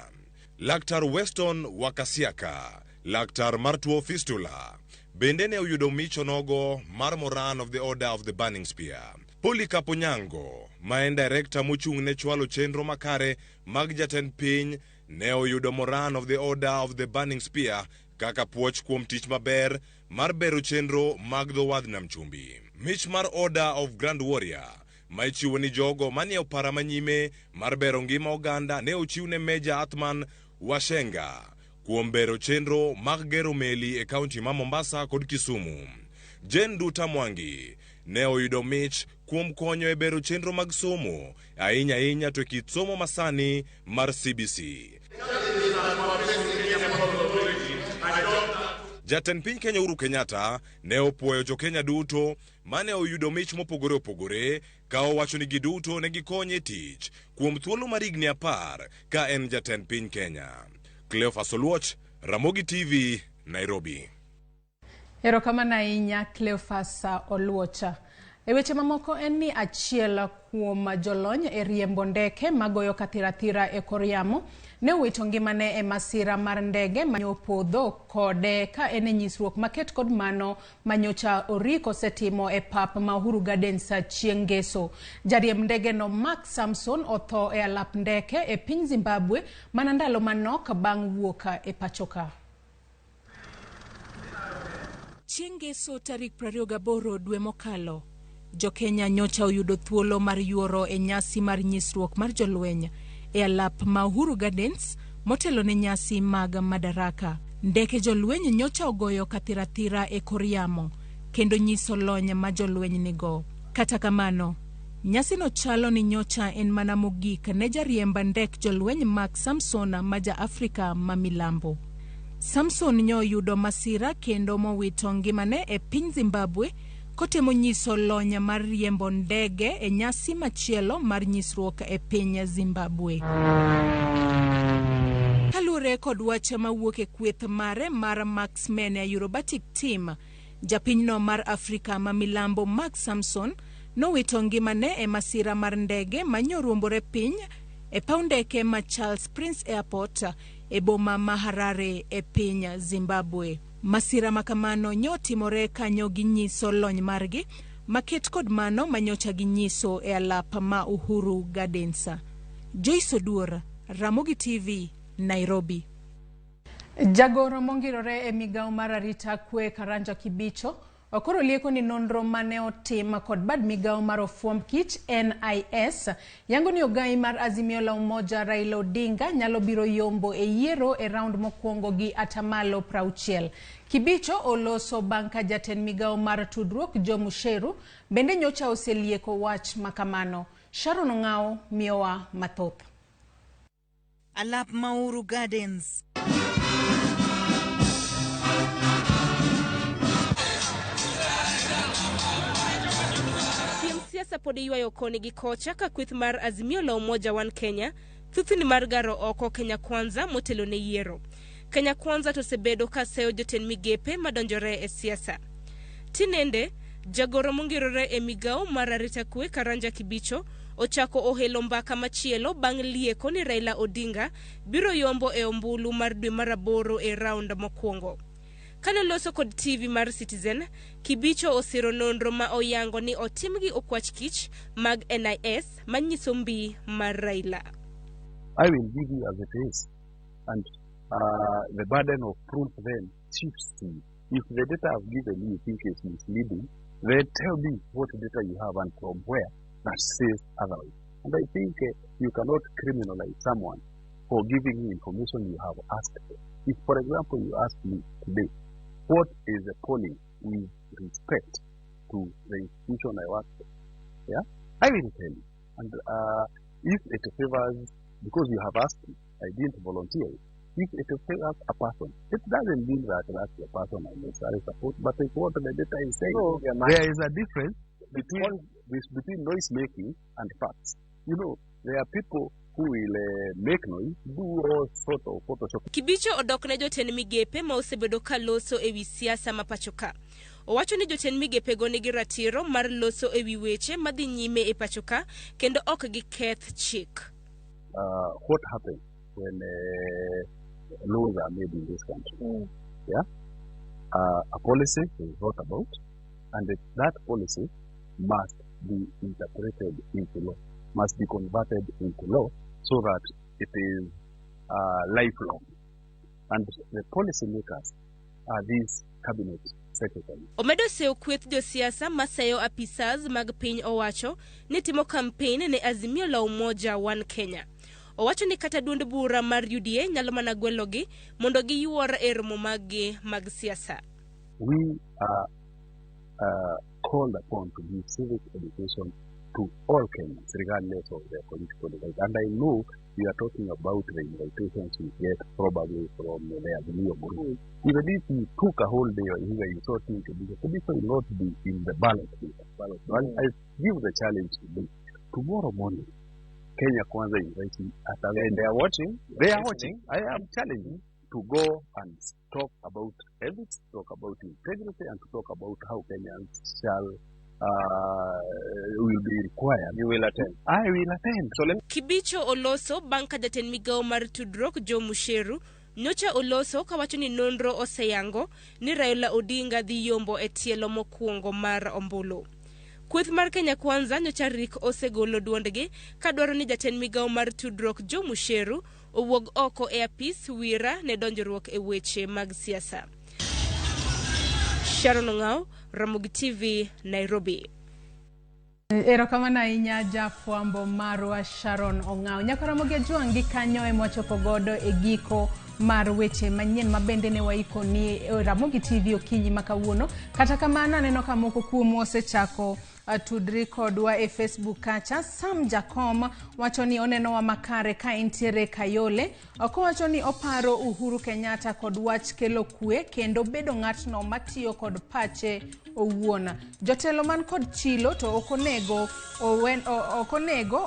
B: Laktar Weston Wakasiaka, laktar mar tuo fistula, bende ne oyudo mich onogo mar Moran of the Order of the Burning Spear. Polycarp Onyango, ma en director mochung' ne chwalo chenro makare mag jatend piny, ne oyudo Moran of the Order of the Burning Spear kaka puoch kuom tich maber mar bero chenro mag dho wadh Nam Chumbi. Mich mar Order of Grand Warrior ma ichiwo ni jogo manie opara manyime mar bero ngima oganda ne ochiw ne Meja Athman Washenga kuom bero chenro mag gero meli e kaunti ma Mombasa kod Kisumu. Jane Nduta Mwangi ne oyudo mich kuom konyo e bero chenro mag somo, ahinya ahinya to e kit somo masani mar CBC. Jatend piny Kenya Uhuru Kenyatta ne opuoyo jo Kenya duto mane oyudo mich mopogore opogore ka owacho ni giduto ne gikonye e tich kuom thuolo mar higni 10 ka en jatend piny Kenya. Cleophas Oluoch, Ramogi TV, Nairobi.
A: Erokamano ahinya Cleophas Oluocha. E weche mamoko en ni achiel kuom jolony e riembo ndeke magoyo kathirathira e kor yamo ne owito ngimane e masira mar ndege manyopodho kode ka en e nyisruok maket kod mano manyocha orik osetimo e pap ma Uhuru Gardens chieng' ngeso. Jariemb ndege no Mark Samson otho e alap ndeke e piny Zimbabwe mana ndalo manok bang' wuok e pachoka. Chieng' ngeso tarik 28 dwe mokalo, Jo-Kenya nyocha oyudo thuolo mar yuoro e nyasi mar nyisruok mar jolweny e alap ma Uhuru Gardens motelo ne nyasi mag Madaraka. Ndeke jolweny nyocha ogoyo kathirathira e kor yamo kendo nyiso lony ma jolweny nigo. Kata kamano, nyasino chalo ni nyocha en mana mogik ne jariemb ndek jolweny Mark Samson ma ja-Afrika ma milambo. Samson nyo oyudo masira kendo mowito ngimane e piny Zimbabwe kotemo nyiso lony mar riembo ndege e nyasi machielo mar nyisruok e piny Zimbabwe. Kaluwore kod wach mawuok e kweth mare mar Marksmen Aerobatic Team, japinyno mar Afrika ma milambo Mark Samson nowito ngimane e masira mar ndege manyoruombore piny e paw ndeke ma Charles Prince Airport e boma ma Harare e piny Zimbabwe. Masira ma kamano nyotimore kanyo ginyiso lony margi maket kod mano manyocha ginyiso e alap ma Uhuru Gardens. Joyce Oduor, Ramogi TV, Nairobi. Jagoro mongirore e migawo mar arita kwe Karanja Kibicho okoro lieko ni nonro mane otim kod bad migawo mar ofwamb kich NIS yango ni ogai mar Azimio la Umoja Raila Odinga nyalo biro yombo e yiero e round mokwongo gi atamalo 60. Kibicho oloso bang' ka jatend migawo mar tudruok Joe Mucheru bende nyocha oselieko wach makamano. Sharon Ong'ao miyowa mathoth.
U: Alap ma Uhuru Gardens.
C: Piem siasa pod iywayo koni gi kocha ka kweth mar Azimio la Umoja One Kenya thuthni mar garo oko Kenya Kwanza motelo ne yiero. Kenya Kwanza to osebedo ka seyo jotend migepe madonjore e siasa. Tinende, jagoro mongirore e migawo mar arita kwe Karanja Kibicho ochako ohelo mbaka machielo bang' lieko ni Raila Odinga biro yombo e ombulu mar dwe mar aboro e round mokwongo. Kane oloso kod TV mar Citizen, Kibicho osiro nonro ma oyango ni otim gi okwach kich mag NIS manyiso mbi mar Raila.
V: I will give you as it is, and the burden of proof then shifts to you. If the data I've given you think is misleading, then tell me what data you have and from where that says otherwise. And I think you cannot criminalize someone for giving you information you have asked for. If, for example, you ask me today, what is the polling with respect to the institution I work for? Yeah, I will tell you. And if it favors, because you have asked me, I didn't volunteer it. If it favors a person, it doesn't mean that that's the person I necessarily support, but it's what the data is saying.
W: No, yeah,
V: there is a difference between noise making and facts. You know, there are people who will make noise, do all sort of Photoshop.
C: Kibicho odok ne jotend migepe ma osebedo ka loso ewi siasa ma pacho ka. Owacho ni jotend migepego nigi ratiro mar loso ewi weche madhi nyime e pacho ka kendo ok giketh chik.
V: What happens when laws are made in this country? Yeah, a policy is brought about, and that policy must be interpreted into law, must be converted into law, so that it is lifelong. And the policymakers are these cabinet secretaries.
C: Omedo seyo kweth josiasa maseyo apisas mag piny owacho ni timo campaign ne Azimio la Umoja One Kenya. Owacho ni kata duond bura mar UDA nyalo mana gwelogi mondo giyuor e romo maggi mag siasa.
V: We are called upon to give civic education to all Kenyans, regardless of their political divide. And I know we are talking about the invitations we get probably from the Azimio group. Even if you took a whole day or either you thought it will not be in the ballot paper. Well, I give the challenge today. Tomorrow morning, Kenya Kwanza invites me.
W: And they are watching.
V: They are watching. I am challenging to go and talk about ethics, talk about integrity, and to talk about how Kenyans shall will be required,
E: You will attend.
V: I will attend.
E: So let
C: Kibicho oloso bang' ka jatend migawo mar tudruok Joe Musheru nyocha oloso kawacho ni nonro oseyango ni Raila Odinga dhi yombo e tielo mokwongo mar ombulu. Kweth mar Kenya Kwanza nyocha rik osegolo duondgi kadwaro ni jatend migawo mar tudruok Joe Musheru owuog oko e apis wira ne donjruok e weche mag siasa. Sharon Ong'ao, Ramogi TV, Nairobi.
A: Erokamano ahinya jafwambo marwa Sharon Ong'ao. Nyaka Ramogi Ajwang' gi kanyo ema wachopo godo e giko mar weche manyien ma bende ne waiko ni e Ramogi TV okinyi ma kawuono. Kata kamano aneno ka moko kuomu osechako tudri kodwa e Facebook kacha. Sam Jakom wacho ni onenowa makare ka entiere Kayole. Kowacho ni oparo Uhuru Kenyatta kod wach kelo kwe kendo bedo ng'atno matiyo kod pache owuon. Jotelo man kod chilo to ok onego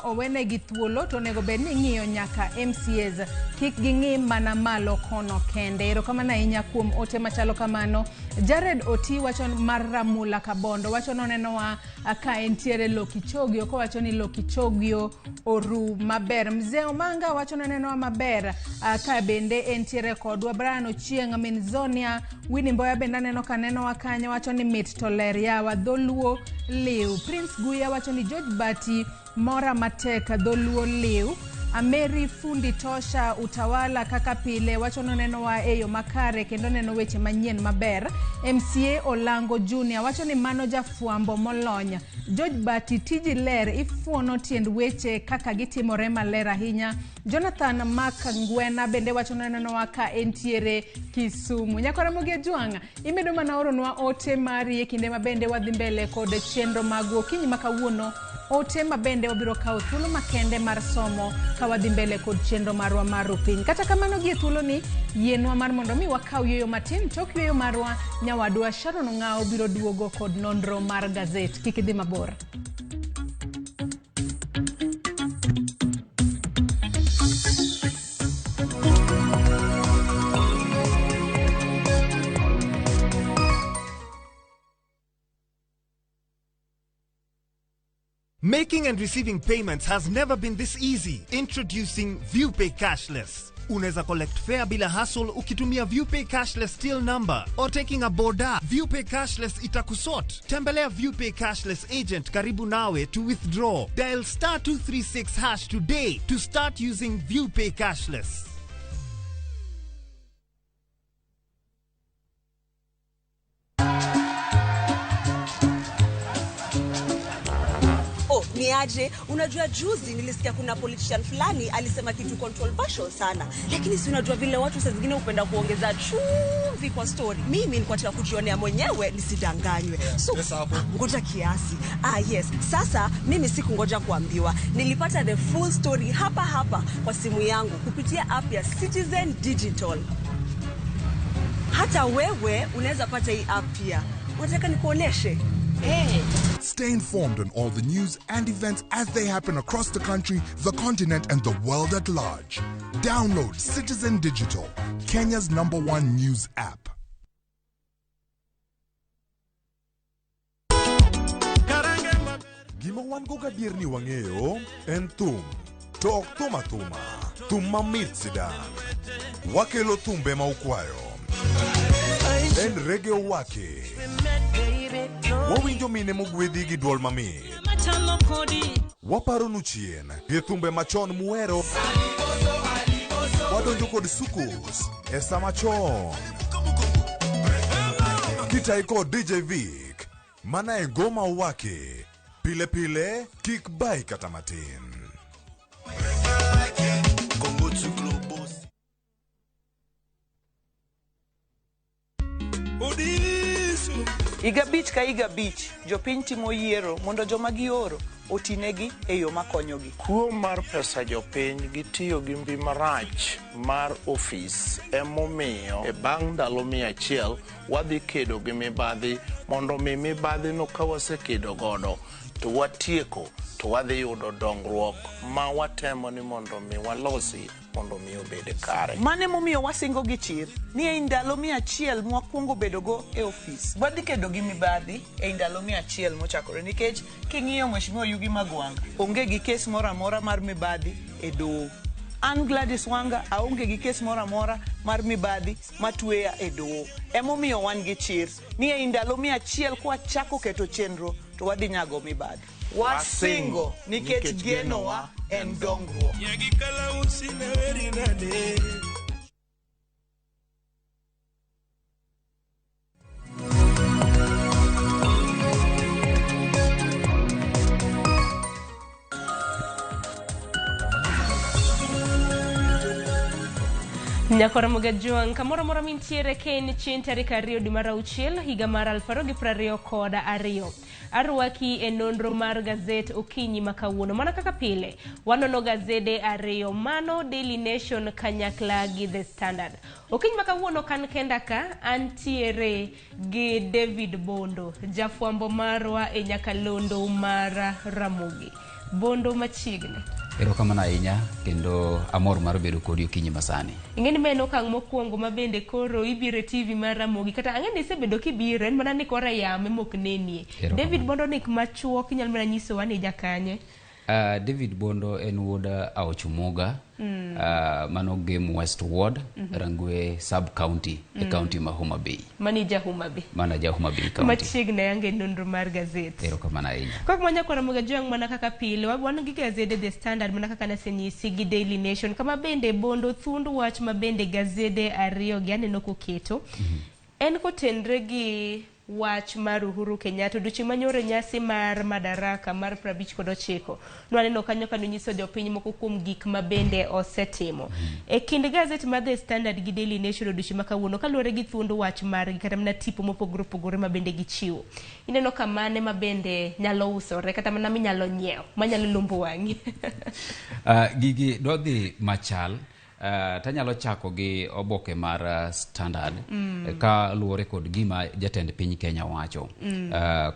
A: owenegi thuolo to onego bed ni ing'iyo nyaka MCAs kik ging'i mana malo kono kende. Erokamano ahinya kuom ote machalo kamano. Jared Oti wacho mar Ramula Kabondo wacho nonenowa ka entiere Lokichogio kowacho ni Lokichogio oru maber. Mzee Omanga wacho nonenowa maber ka bende entiere kodwa. Brian Ochieng' Minzonia Winnie Mboya bende aneno ka nenowa kanyo wacho ni mit to ler yawa dholuo liw. Prince Guya wacho ni George Bati mora matek dholuo liw. Ameri Fundi Tosha Utawala kaka pile wacho nonenowa e yo makare kendo neno weche manyien maber. MCA Olango Junior wacho ni mano jafwambo molony. George Bati tiji ler ifuono tiend weche kaka gitimore maler ahinya. Jonathan Mark Ngwena bende wacho nonenowa ka entiere Kisumu. Nyakwa Ramogi Ajwang' imedo mana oronwa ote mari e kinde ma bende wadhi mbele kod chenro mag okinyi ma kawuono. Ote ma bende wabiro kawo thuolo makende mar somo ka wadhi mbele kod chenro marwa mar piny. Kata kamano gie thuoloni yienwa mar mondo mi wakaw yueyo matin. Tok yueyo marwa nyawadwa Sharon Ong'ao biro duogo kod nonro mar gazet. Kik idhi mabor.
F: Making and receiving payments has never been this easy. Introducing ViewPay Cashless. Unaweza collect fare bila hassle ukitumia ViewPay Cashless till number or taking a boda. ViewPay Cashless itakusort. Tembelea ViewPay Cashless agent karibu nawe to withdraw. Dial star 236 hash today to start using ViewPay Cashless.
W: Niaje, unajua juzi nilisikia kuna politician fulani alisema kitu controversial sana. Lakini si unajua vile watu saa zingine hupenda kuongeza chumvi kwa story. Mimi nilikuwa nataka kujionea mwenyewe nisidanganywe. So ngoja kiasi. Yes. Sasa mimi sikungoja kuambiwa. Nilipata the full story hapa hapa kwa simu yangu kupitia app ya Citizen Digital. Hata wewe unaweza pata hii app pia. Unataka nikuoneshe? Hey.
X: Stay informed on all the news and events as they happen across the country, the continent, and the world at large. Download Citizen Digital, Kenya's #1 news app.
B: Gima wan go gadier ni wang'eyo en thum. To ok thum athuma, thum mamit sidang'. Wakelo thumbe ma ukwayo. En reggae owake. Wawinjo mine mogwedhi gi duol mamit. Waparonu chien gi thumbe machon muhero. Wadonjo kod sukus e sama chon. Kitai kod DJ Vic. Mana e ngoma owake. Pile pile kik bai kata matin.
Y: Higa abich ka higa abich, jopiny timo yiero mondo joma gioro otinegi e yo makonyogi.
Z: Kuo mar pesa jopiny gi tiyo gi mbi marach mar ofis emomiyo e bang' ndalo 100 wadhi kedo gi mibadhi mondo mi mibadhi no ka wasekedo godo to watieko to wadhi yudo dongruok ma watemo ni mondo mi walosi mondo mi obed kare.
Y: Mano emomiyo wasingo gi chir ni ei ndalo 100 mwakwongo bedogo e ofis, wadhi kedo gi mibadhi ei ndalo 100 mochakore nikech king'iyo Mheshimiwa Yugi Magwang' onge gi kes moro amora mar mibadhi e doho. An Gladys Wanga aonge gi kes moro amora mar mibadhi matweya e doho. Emomiyo wan gi chir ni ei ndalo 100 kwachako keto chenro to wadhi nyago mibadhi. Wasingo nikech genowa en dongruok.
C: Nyakora Mugajuang, kamoro amora mintiere ken chieng' tarik 2 dwe mar 6 higa mar 2022. Arwaki e nonro mar gazet okinyi ma kawuono. Mana kaka pile, wanono gazede ariyo, mano Daily Nation kanyakla gi The Standard. Okinyi ma kawuono kan kenda ka, antiere gi David Bondo, jafwambo marwa e nyakalondo mar Ramogi. Bondo machiegni.
E: Erokamano ahinya kendo amor mar bedo kodi okinyi masani.
C: Ing'eni ma en okang' mokwongo ma bende koro ibiro e TV mar Ramogi kata ang'e ni isebedo kibiro en mana ni koro yamo ema ok nenie. David Bondo nik machuok inyalo mana nyisowa ni jakanye.
E: David Bondo en wuod Aoch Muga, mano Gem West Ward, Rangwe Sub County, e county ma Homa Bay.
C: Mani ja Homa Bay.
E: Mana ja Homa Bay County.
C: Machiegni ayange nonro mar gazet.
E: Erokamano ahinya.
C: Kok manya kora Muga Jwang' mana kaka pile, wan gi gazede The Standard mana kaka nasenyisi gi Daily Nation, kama bende Bondo thund wach ma bende gazede ariyo gi aneno koketo. En kotenre gi wach mar Uhuru Kenyatta odiochieng' manyoro nyasi mar Madaraka mar 59. Nwaneno kanyo ka nonyiso jopiny moko kuom gik ma bende osetimo. E kind gazet mar The Standard gi Daily Nation odiochieng' ma kawuono kaluwore gi thuond wach margi kata mana tipo mopogore opogore ma bende gichiwo. Ineno ka mane ma bende nyalo usore kata mana minyalo nyiewo manyalo lombo wang'i.
E: Gigi dwa dhi machal. Tanyalo chako gi oboke mar Standard ka luwore kod gima jatend piny Kenya wacho.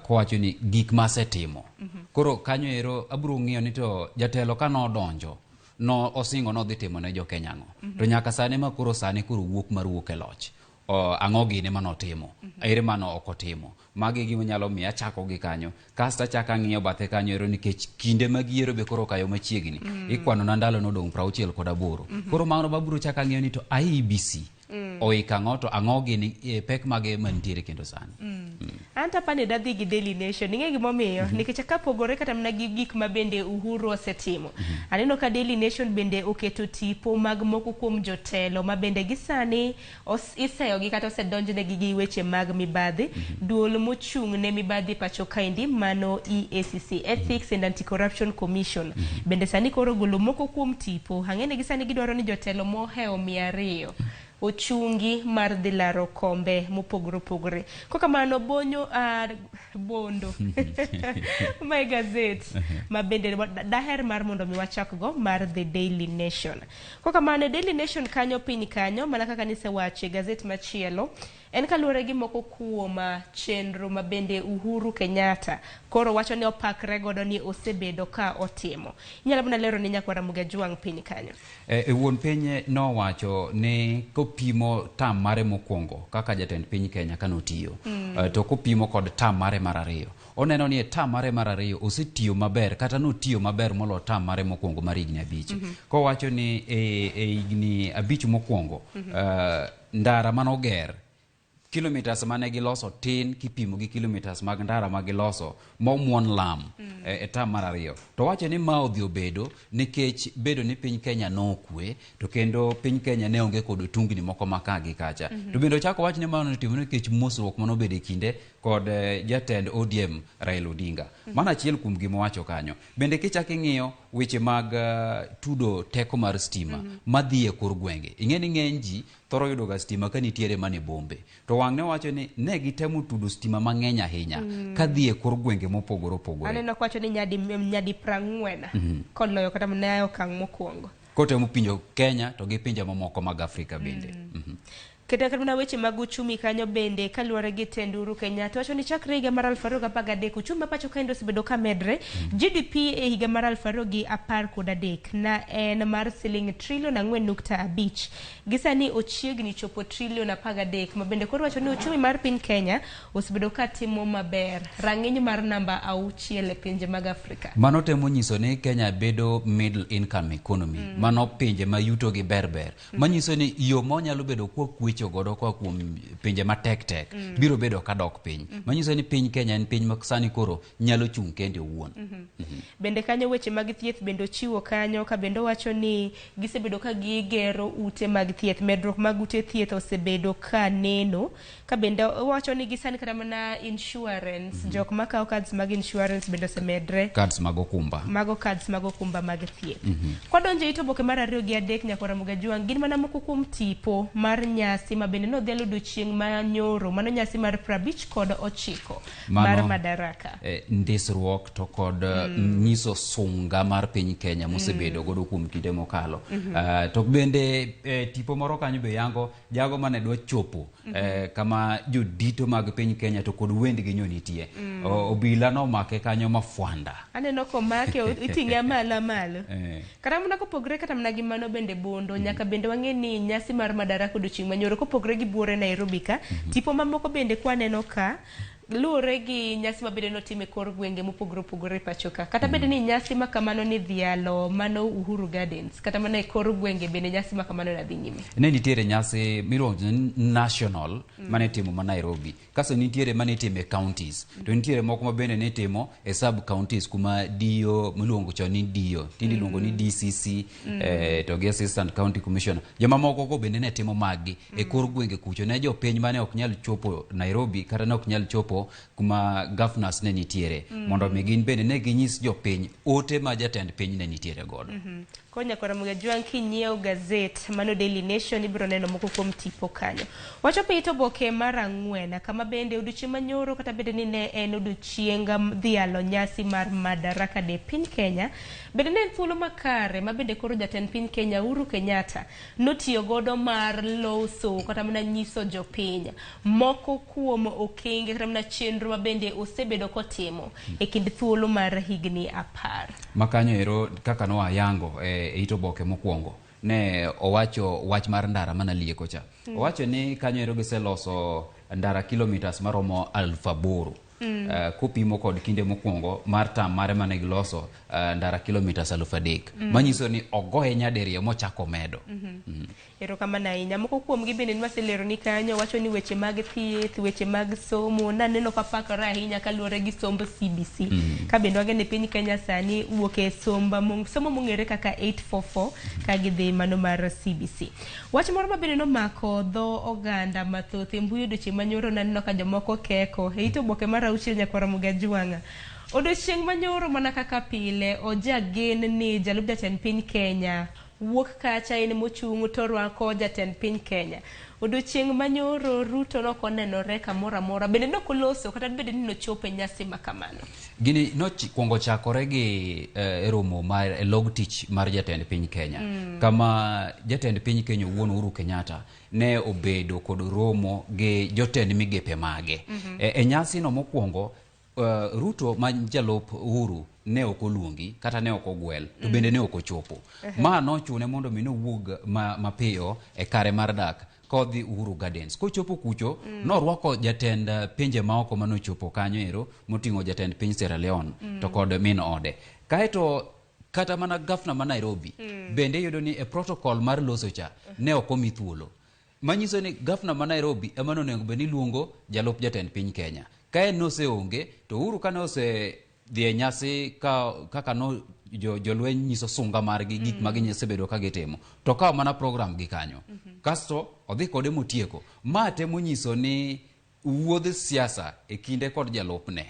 E: Kowacho ni gik masetimo. Koro kanyo ero abiro ng'iyo ni to jatelo ka nodonjo no osingo nodhi timo ne jo Kenya ang'o. To nyaka sani ma koro sani koro wuok mar wuok e loch. Ang'o gine manotimo, ere mano ok otimo. Magi gima nyalo miyo achako gi kanyo. Kasto achako ang'iyo bathe kanyo ero nikech kinde mag yiero be koro okayo machiegni. Ikwano na ndalo nodong' 68. Koro mano babiro chako ang'iyo ni to IEBC oiko ang'o to ang'o gini pek mage mantiere kendo sani.
C: An to apani dadhi gi Daily Nation. Ing'e gimomiyo? Nikech kapogore kata mana gi gik ma bende Uhuru osetimo. Aneno ka Daily Nation bende oketo tipo mag moko kuom jotelo ma bende gisani iseyogi kata osedonjnegi gi weche mag mibadhi. Duol mochung' ne mibadhi pacho kaendi mano EACC, Ethics and Anti-Corruption Commission. Bende sani koro golo moko kuom tipo. Ang'e ni gisani gidwaro ni jotelo mohewo 200 ochungi mar dhi laro kombe mopogore opogore. Kokamano bonyo Bondo my gazette ma bende daher mar mondo mi wachak go mar The Daily Nation. Kokamano Daily Nation kanyo piny kanyo mana kaka nisewacho e gazet machielo en kaluwore gi moko kuom chenro ma bende Uhuru Kenyatta koro wacho ni opakre godo ni osebedo ka otimo. Inyalo mana lero ni nyakwara Muga Jwang' piny kanyo.
E: E wuon piny nowacho ni kopimo tam mare mokwongo kaka jatend piny Kenya kanotiyo, to kopimo kod tam mare mar ariyo, oneno ni e tam mare mar ariyo osetiyo maber kata notiyo maber molo tam mare mokwongo mar higni 5. Kowacho ni e higni 5 mokwongo, ndara manoger kilometers mane giloso tin kipimo gi kilometers mag ndara ma giloso momuon lam e tam mar ariyo. To wacho ni ma odhi obedo nikech bedo ni piny Kenya nokwe to kendo piny Kenya ne onge kod tungni moko ma ka gi kacha. To bende ochako wach ni mano notimore nikech mosruok manobedo e kinde kod jatend ODM Raila Odinga. Mano achiel kuom gima owacho kanyo. Bende kichako ing'iyo weche mag tudo teko mar stima madhi e kor gwenge. Ing'e ni ng'eny ji thoro yudo ga stima ka nitiere mana e bombe. To wang'ne wacho ni ne gitemo tudo stima mang'eny ahinya kadhi e kor gwenge mopogore opogore.
C: Aneno kwacho ni nyadi 40 koloyo kata mana e okang' mokwongo.
E: Kotemo pinjo Kenya to gi pinje mamoko mag Afrika bende.
C: Kata mana weche mag uchumi kanyo bende kaluwore gi tend Uhuru Kenyatta wacho ni chakre higa mar 2013 uchumi ma pacho kaendi osebedo ka medre. GDP e higa mar 2013 na en mar siling trilion 4.5 gi sani ochiegni chopo trilion 13 ma bende koro wacho ni uchumi mar piny Kenya osebedo ka timo maber rang'iny mar namba 6 e pinje mag Afrika.
E: Mano temo nyiso ni Kenya bedo middle income economy. Mano pinje ma yuto gi ber ber. Manyiso ni yo ma wanyalo bedo kwa kwecho godo koa kuom pinje matek tek biro bedo kadok piny. Manyiso ni piny Kenya en piny ma sani koro nyalo chung' kende owuon.
C: Bende kanyo weche mag thieth bende ochiwo kanyo ka bende owacho ni gisebedo ka gigero ute mag thieth, medruok mag ute thieth osebedo ka neno ka bende owacho ni gisani kata mana insurance jok makawo cards mag insurance bende osemedre
E: Cards mag okumba.
C: mago cards mag okumba mag thieth. Kwadonjo e it oboke mar 2 gi 3 nyakora Mugajwang' gin mana moko kuom tipo mar nyasi ma bende nodhial odiochieng' ma nyoro, mano nyasi mar 59 mar Madaraka.
E: Ndisruok to kod nyiso sunga mar piny Kenya mosebedo godo kuom kinde mokalo. To bende tipo moro kanyo be yango jago mane dwa chopo kama jodito mag piny Kenya to kod wendgi nyo nitie. Obila nomake kanyo mafwanda.
C: Aneno komake iting'e malo malo. Kata mana kopogre kata mana gi mano bende bondo nyaka bende wang'e ni nyasi mar Madaraka odiochieng' manyoro kopogre gi buore Nairobi ka tipo mamoko bende kwaneno ka luwore gi nyasi ma bende notim e kor gwenge mopogore opogore e pacho ka. Kata bende ni nyasi ma kamano ni dhialo mano Uhuru Gardens kata mana e kor gwenge bende nyasi ma kamano ne dhi nyime.
E: Ne nitiere nyasi miluongo ni national mane itimo ma Nairobi. Kasto nitiere mane itimo e counties. To nitiere moko ma bende ne itimo e sub counties kuma DO miluongo chon ni DO, tinde iluongo ni DCC to gi Assistant County Commissioner. Joma moko go bende ne timo maggi e kor gwenge kucho ne jopiny mane ok nyal chopo Nairobi kata ne ok nyal chopo kuma governors ne nitiere mondo mi gin bende ne ginyis jopiny ote ma jatend piny ne nitiere godo.
C: Konya kora Mugajwang' kinyiewo gazet mano Daily Nation ibiro neno moko kuom tipo kanyo. Wachopo e it oboke mar 4 kama bende odiochieng' manyoro kata bende ni ne en odiochieng dhialo nyasi mar Madaraka Day piny Kenya bende ne en thuolo makare ma bende koro jatend piny Kenya Uhuru Kenyatta notiyo godo mar loso kata mana nyiso jopiny moko kuom okenge kata mana chenro ma bende osebedo kotimo e kind thuolo mar higni 10.
E: Makanyo ero kaka nowayango e it oboke mokwongo ne owacho wach mar ndara mana lieko cha. Owacho ni kanyo ero giseloso ndara kilometers maromo 8,000. Kopimo kod kinde mokwongo mar tam mare mane giloso ndara kilometers 3,000. Manyiso ni ogoye nyadiriyo mochako medo.
C: Erokamano ahinya. Moko kuomgi bende nwaselero ni kanyo wacho ni weche mag thieth, weche mag somo naneno kapakore ahinya kaluwore gi somb CBC. Ka bende wang'e ni piny Kenya sani wuok e somo mong'ere kaka 844 ka gidhi mano mar CBC. Wach moro ma bende nomako dho oganda mathoth e mbui odiochieng' manyoro naneno ka jomoko keko e it oboke mar 6 nyakwara Mugajwang'a. Odiochieng' manyoro mana kaka pile ojagen ni jalup jatend piny Kenya wuok kacha en mochung' to rwako jatend piny Kenya. Odiochieng' manyoro Ruto nokonenore kamoro amora bende nokoloso kata bende ni nochopo e nyasi ma kamano.
E: Gini nokwongo chakore gi romo mar log tich mar jatend piny Kenya. Kama jatend piny Kenya owuon Uhuru Kenyatta ne obedo kod romo gi jotend migepe mage. E nyasi no mokwongo Ruto ma jalup Uhuru ne ok oluongi kata ne ok ogwel to bende ne ok ochopo. Ma nochune mondo mi nowuog mapiyo e kare mar dak kodhi Uhuru Gardens. Kochopo kucho norwako jatend pinje maoko manochopo kanyo ero moting'o jatend piny Sierra Leone to kod min ode. Kaeto kata mana gavana ma Nairobi bende iyudo ni e protocol mar loso cha ne ok omi thuolo. Manyiso ni gavana ma Nairobi ema nonego bed ni luongo jalup jatend piny Kenya. Ka en noseonge to Uhuru kane osedhi e nyasi kaka no jolweny nyiso sunga margi gik ma gisebedo ka gitimo to kawo mana program gi kanyo. Kasto odhi kode motieko. Ma temo nyiso ni wuodh siasa e kinde kod jalupne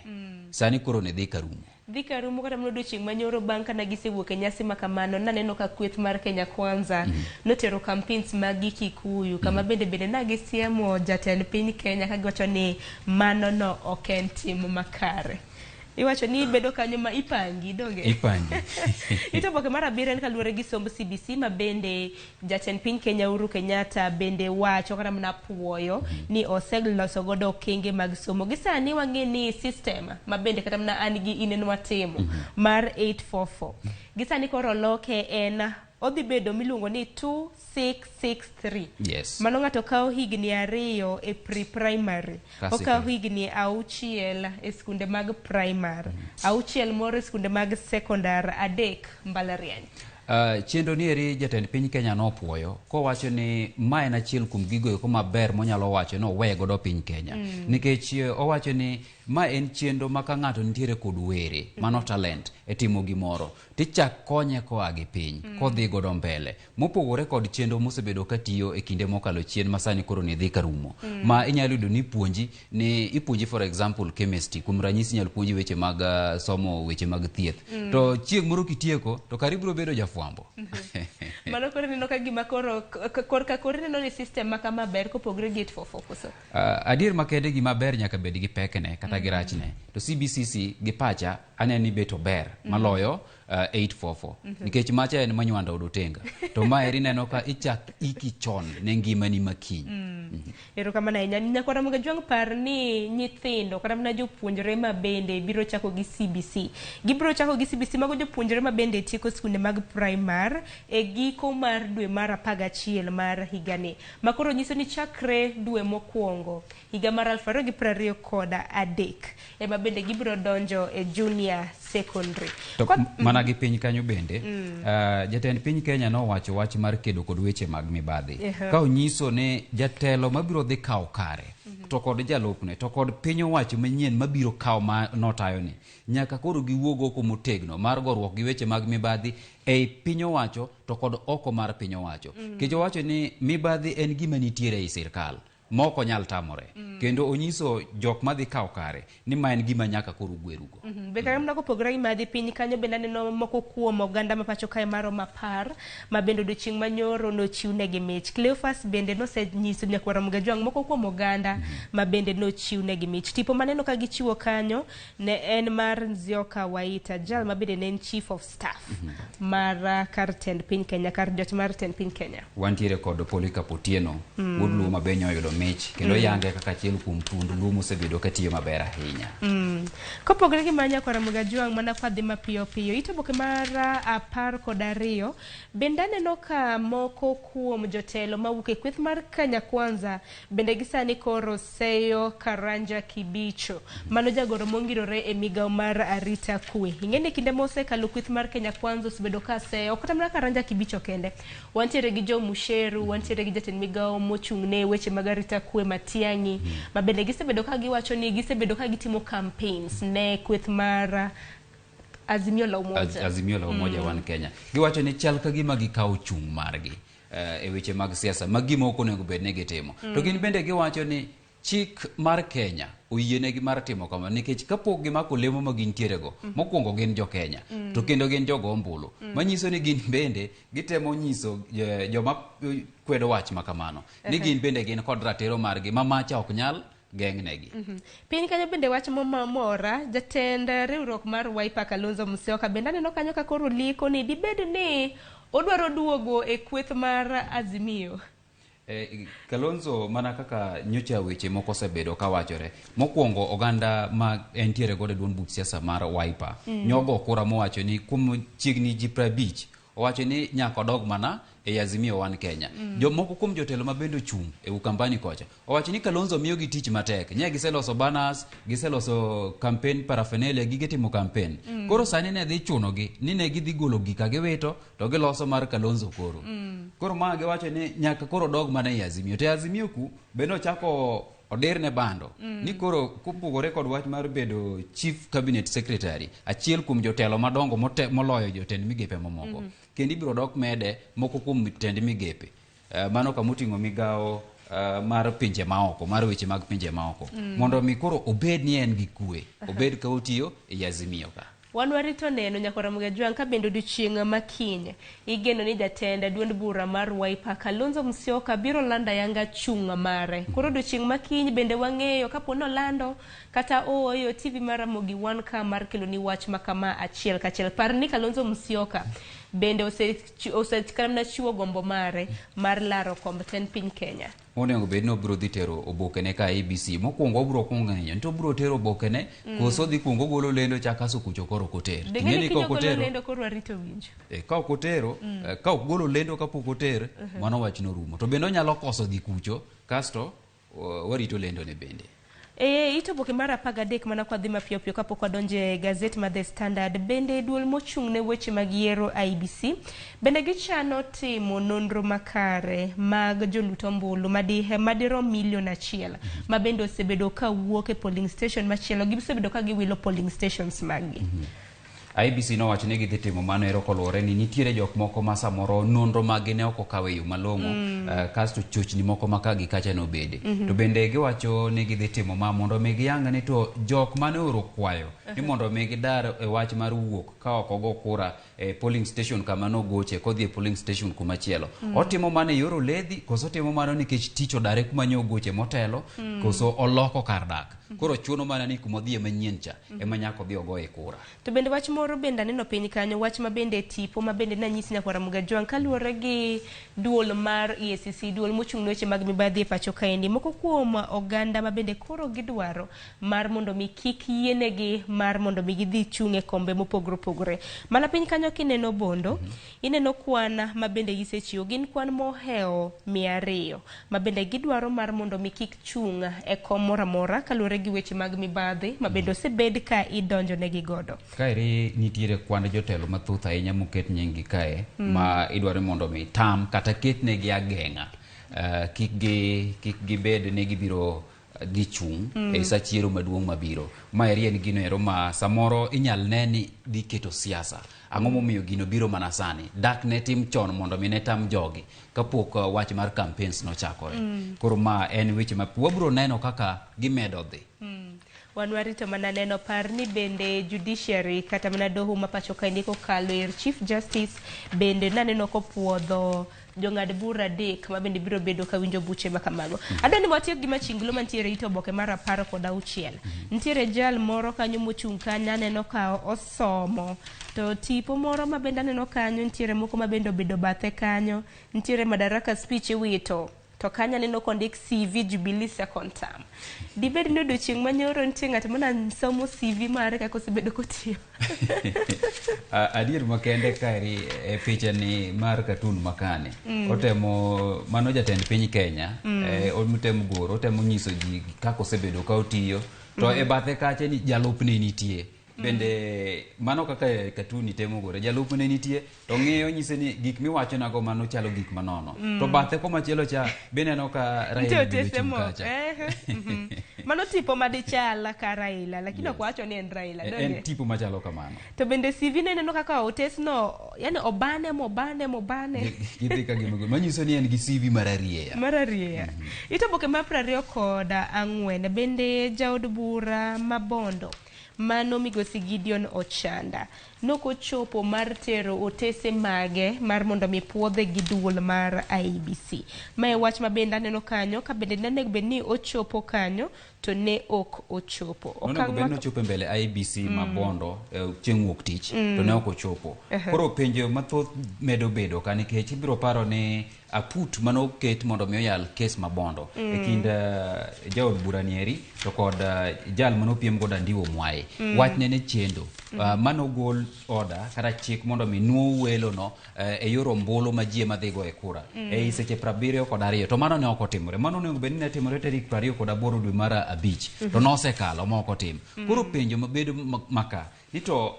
E: sani koro ne dhi karumo.
C: Dhi karumo kata mana odiochieng' manyoro bang' kana gisewuok e nyasi ma kamano naneno ka kweth mar Kenya Kwanza notero campaigns mag gi Kikuyu kama bende na gisiemo jatend piny Kenya ka giwacho ni mano no ok en tim makare. Iwacho ni ibedo kanyo ma ipangi donge?
E: Ipangi.
C: Ito oboke mar abiriyo en kaluwore gi somb CBC ma bende jatend piny Kenya Uhuru Kenyatta bende wacho kata mana puoyo ni oseloso godo okenge mag somo. Gi sani wang'e ni system ma bende kata mana an gi in en watimo mar 844. Gi sani koro oloke en odhi bedo miluongo ni 2663.
E: Yes.
C: Mano ng'ato kawo higni ariyo e pre-primary,
E: Classical.
C: okawo higni auchiel e skunde mag primary, auchiel moro e skunde mag secondar, adek mbalariany.
E: Chenro ni eri jatend piny Kenya nopuoyo kowacho ni ma en achiel kuom gigo eko maber monyalo wacho ni oweye godo piny Kenya. Nikech owacho ni ma en chenro ma ka ng'ato nitiere kod were, mano talent e timo gimoro, tichak konye koa gi piny, kodhi godo mbele. Mopogore kod chenro mosebedo katiyo e kinde mokalo chien ma sani koro ni dhi karumo. Ma inyalo yudo ni ipuonji, ni ipuonji for example chemistry, kuom ranyisi inyalo puonji weche mag somo weche mag thieth. To chieng' moro kitieko, to kare ibiro bedo jafwambo.
C: Mano koro ineno ka gima koro korka koro ineno ni system ma kama ber kopogre gi 844 koso.
E: Adier makende gima ber nyaka bed gi pekne kata gi rachne. To CBCC gi pacha aneno ni bet ober maloyo 844. Nikech macha en manywanda od otenga. To ma eri ineno ka ichak iki chon ne ngimani makiny.
C: Erokamano ahinya. Nyakwara Ramogi Ajwang' par ni nyithindo kata mana jopuonjre ma bende biro chako gi CBC. Gibiro chako gi CBC mago jopuonjre ma bende tieko skunde mag primar e giko mar dwe mar 11 mar higani. Ma koro nyiso ni chakre dwe mokwongo higa mar 2023 ema bende gibiro donjo e junior secondary.
E: To mana gi piny kanyo bende, jatend piny Kenya nowacho wach mar kedo kod weche mag mibadhi. Ka onyiso ni jatelo mabiro dhi kawo kare, to kod jalupne, to kod piny owacho manyien mabiro kawo ma notayo ni, nyaka koro giwuog oko motegno mar goruok gi weche mag mibadhi ei piny owacho to kod oko mar piny owacho. Nikech owacho ni mibadhi en gima nitiere ei sirkal ma ok onyal tamore. Kendo onyiso jok madhi kawo kare ni ma en gima nyaka koro gwerugo.
C: Be kata mana kopogore gi madhi piny kanyo bende aneno moko kuom oganda ma pacho kae maromo 10 ma bende odiochieng' manyoro nochiwnegi mich. Cleophas bende nosenyiso nyakwar Ramogi Ajwang' moko kuom oganda ma bende nochiwnegi mich. Tipo maneno ka gichiwo kanyo ne en mar Nzioka Waita, jal ma bende ne en chief of staff mar kar tend piny Kenya, kar jot mar tend piny Kenya.
E: Wantiere kod Polycarp Otieno, wuod Luo ma be nyoyudo mich kendo yange kaka achiel kuom thund Luo mosebedo katiyo maber ahinya.
C: Kopogore gi mano nyakwar Ramogi Ajwang' mana kwadhi mapiyo piyo, it oboke mar 12 bende aneno ka moko kuom jotelo mawuok e kweth mar Kenya Kwanza bende gisani koro seyo Karanja Kibicho, mano jagoro mongirore e migawo mar arita kwe. Ing'e ni kinde mosekalo kweth mar Kenya Kwanza osebedo ka seyo kata mana Karanja Kibicho kende. Wantiere gi Joe Musheru, wantiere gi jatend migawo mochung' ne weche mag arita kwe Matiang'i, ma bende gisebedo ka giwacho ni gisebedo ka gitimo campaigns ne kweth mar Azimio la Umoja.
E: Azimio la Umoja One Kenya. Giwacho ni chal ka gima gikawo chung' margi e weche mag siasa ma gima ok onego bed ni gitimo. To gin bende giwacho ni chik mar Kenya oyienegi mar timo kama nikech kapok gimako lemo ma gintiere go, mokwongo gin jo Kenya, to kendo gin jogo ombulu. Manyiso ni gin bende gitemo nyiso joma kwedo wach ma kamano ni gin bende gin kod ratiro margi ma macha ok nyal geng'negi.
C: Piny kanyo bende wach momora, jatend riwruok mar Wiper Kalonzo Musyoka bende aneno kanyo ka koro liko ni dibed ni odwaro duogo e kweth mar Azimio.
E: Kalonzo mana kaka nyocha weche moko osebedo kawachore, mokwongo oganda ma entiere godo e duond buch siasa mar Wiper nyogo kura mowacho ni kuom chiegni ji 50 owacho ni nyaka odog mana e Azimio One Kenya. Jomoko kuom jotelo ma bende ochung' e Ukambani kocha owacho ni Kalonzo miyogi tich matek. Nye giseloso banners, giseloso campaign paraphernalia, gige timo campaign. Koro sani ne dhi chunogi ni ne gidhi golo gika giwito to giloso mar Kalonzo koro. Koro ma giwacho ni nyaka koro dog mana e Azimio. To e Azimio ku be nochako odirne bando. Ni koro kopogore kod wach mar bedo chief cabinet secretary, achiel kuom jotelo madongo moloyo jotend migepe mamoko. Kendo ibiro dok mede moko kuom tend migepe. Mano kamoting'o migawo mar pinje maoko, mar weche mag pinje maoko. Mondo mi koro obed ni en gi kwe, obed ka otiyo e Azimio ka.
C: Wan warito neno nyaka Ramogi Ajwang' ka bende odiochieng' ma kiny igeno ni jatend duond bura mar Wiper Kalonzo Musyoka biro lando ayanga chung' mare. Koro odiochieng' ma kiny bende wang'eyo kapo ni olando kata ooyo TV mar Ramogi wan ka mar keloni wach ma kama achiel kachiel. Par ni Kalonzo Musyoka bende ose mana chiwo gombo mare mar laro komb tend piny Kenya.
E: Onego bed ni obiro dhi tero obokene ka ABC. Mokwongo obiro kwongo ng'eyo ni to obiro tero obokene koso odhi kwongo ogolo lendo cha kaso kucho koro ok oter.
C: Ding'e
E: Ting'e
C: ni
E: ni
C: kiny
E: ka ok
C: ogolo
E: otero,
C: lendo koro warito winjo.
E: ka ok otero, ka ok golo lendo kapok oter, mano wach norumo. To bende onyalo koso dhi kucho, kasto warito lendo ne bende.
C: It oboke mar 13 mana kwa dhi mapiyo piyo kapok wadonjo e gazet mar The Standard. Bende duol mochung' ne weche mag yiero IEBC bende gichano timo nonro makare mag jolut ombulu madirom milion 1 ma bende osebedo ka wuok e polling station machielo. Gisebedo ka giwilo polling stations maggi.
E: IEBC nowacho ni gidhi timo mano ero koluwore ni nitiere jok moko ma samoro nonro maggi ne ok okaw e yo malong'o, kasto chochni moko ma ka gi kacha nobede. To bende giwacho ni gidhi timo ma mondo mi giyang ni to jok mane ooro kwayo ni mondo mi gidar e wach mar wuok ka ok ogo kura e polling station kama nogoche kodhi e polling station kumachielo. Otimo mano e yor oledhi koso otimo mano nikech tich odare kuma nyo ogoche motelo, koso oloko kar dak. Koro chuno mana ni kuma odhiye manyien cha ema nyaka odhi ogoye kura.
C: To bende wach moro bende aneno piny kanyo, wach ma bende tipo ma bende nanyisi nyakwar Ramogi Ajwang' kaluwore gi duol mar EACC, duol mochung' ne weche mag mibadhi e pacho kaendi. Moko kuom oganda ma bende koro gidwaro mar mondo mi kik yienegi mar mondo mi gidhi chung' e kombe mopogore opogore. Mana piny kanyo kineno Bondo, ineno kwan ma bende gisechiwo, gin kwan mohewo 200 ma bende gidwaro mar mondo mi kik chung' e kom moro amora kaluwore gi weche mag mibadhi ma bende osebed ka idonjo negi godo.
E: Kaeri nitiere kwand jotelo mathoth ahinya moket nying gi kae, ma idwaro mondo mi tam kata ketnegi ageng'a, kik gibed ni gibiro dhi chung' e sa chiero maduong' mabiro. Maeri en gino ero ma samoro inyal ne ni dhi keto siasa. Ang'o momiyo gino biro mana sani? Dak ne tim chon mondo mi ne tam jogi kapok wach mar campaigns nochakore. Koro ma en weche ma wabiro neno kaka gimedo dhi.
C: Wan warito mana neno. Par ni bende judiciary kata mana doho ma pacho kaendi kokalo ir Chief Justice bende naneno kopuodho jong'ad bura 3 ma bende biro bedo ka winjo buche ma kamago. Adwa ni watiek gi machinglo mantiere it oboke mar 16. Nitiere jal moro kanyo mochung' kanyo aneno ka osomo. To tipo moro ma bende aneno kanyo nitiere moko ma bende obedo bathe kanyo. Nitiere Madaraka speech iwito. To kanyo aneno kondik CV Jubilee second term. Dibed ni odiochieng' manyoro nitie ng'at mane somo CV mare kaka osebedo kotiyo.
E: Adier makende kaeri e picha ni mar cartoon makani. Otemo mano jatend piny Kenya, otemo goro, otemo nyiso ji kaka osebedo ka otiyo. To e bathe kacha ni jalupne nitie. Bende mano kaka cartoon temo gore, jalupne nitie to ng'iyo nyise ni gik miwachonago mano chalo gik manono. To bathe komachielo cha bineno ka Raila
C: Nitie
E: obiro
C: otese
E: chung'
C: moko.
E: kacha.
C: Mano tipo madichal ka Raila, lakini ok wacho ni en Raila, donge?
E: En tipo machalo kamano.
C: To bende CV ne neno kaka otesno, yani obane mobane mobane.
E: Gidhi ka gima manyiso ni en gi CV mararieya.
C: Mararieya. It oboke mar 24 bende jaod bura ma Bondo mano migosi Gideon Ochanda nokochopo mar tero otese mage mar mondo mi puodhe gi duol mar IEBC. Mae wach ma bende aneno kanyo ka bende ne onego bed ni ochopo kanyo to ne ok ochopo.
E: Onego bed ni ochopo e mbele IEBC ma Bondo chieng' wuok tich to ne ok ochopo. Koro penjo mathoth medo bedo ka nikech ibiro paro ni aput manoket mondo mi oyal kes ma Bondo e kind jaod bura nieri to kod jal manopiem godo Andiwo Mwai. Wachne ne chendo. Manogol order kata chik mondo mi nuo welo no e yor ombulu ma ji ema dhi goye kura e seche 72 to mano ne ok otimore. Mano onego bed ni ne timore tarik 28 dwe mar 5 to nosekalo ma ok otim. Koro penjo mabedo maka ni to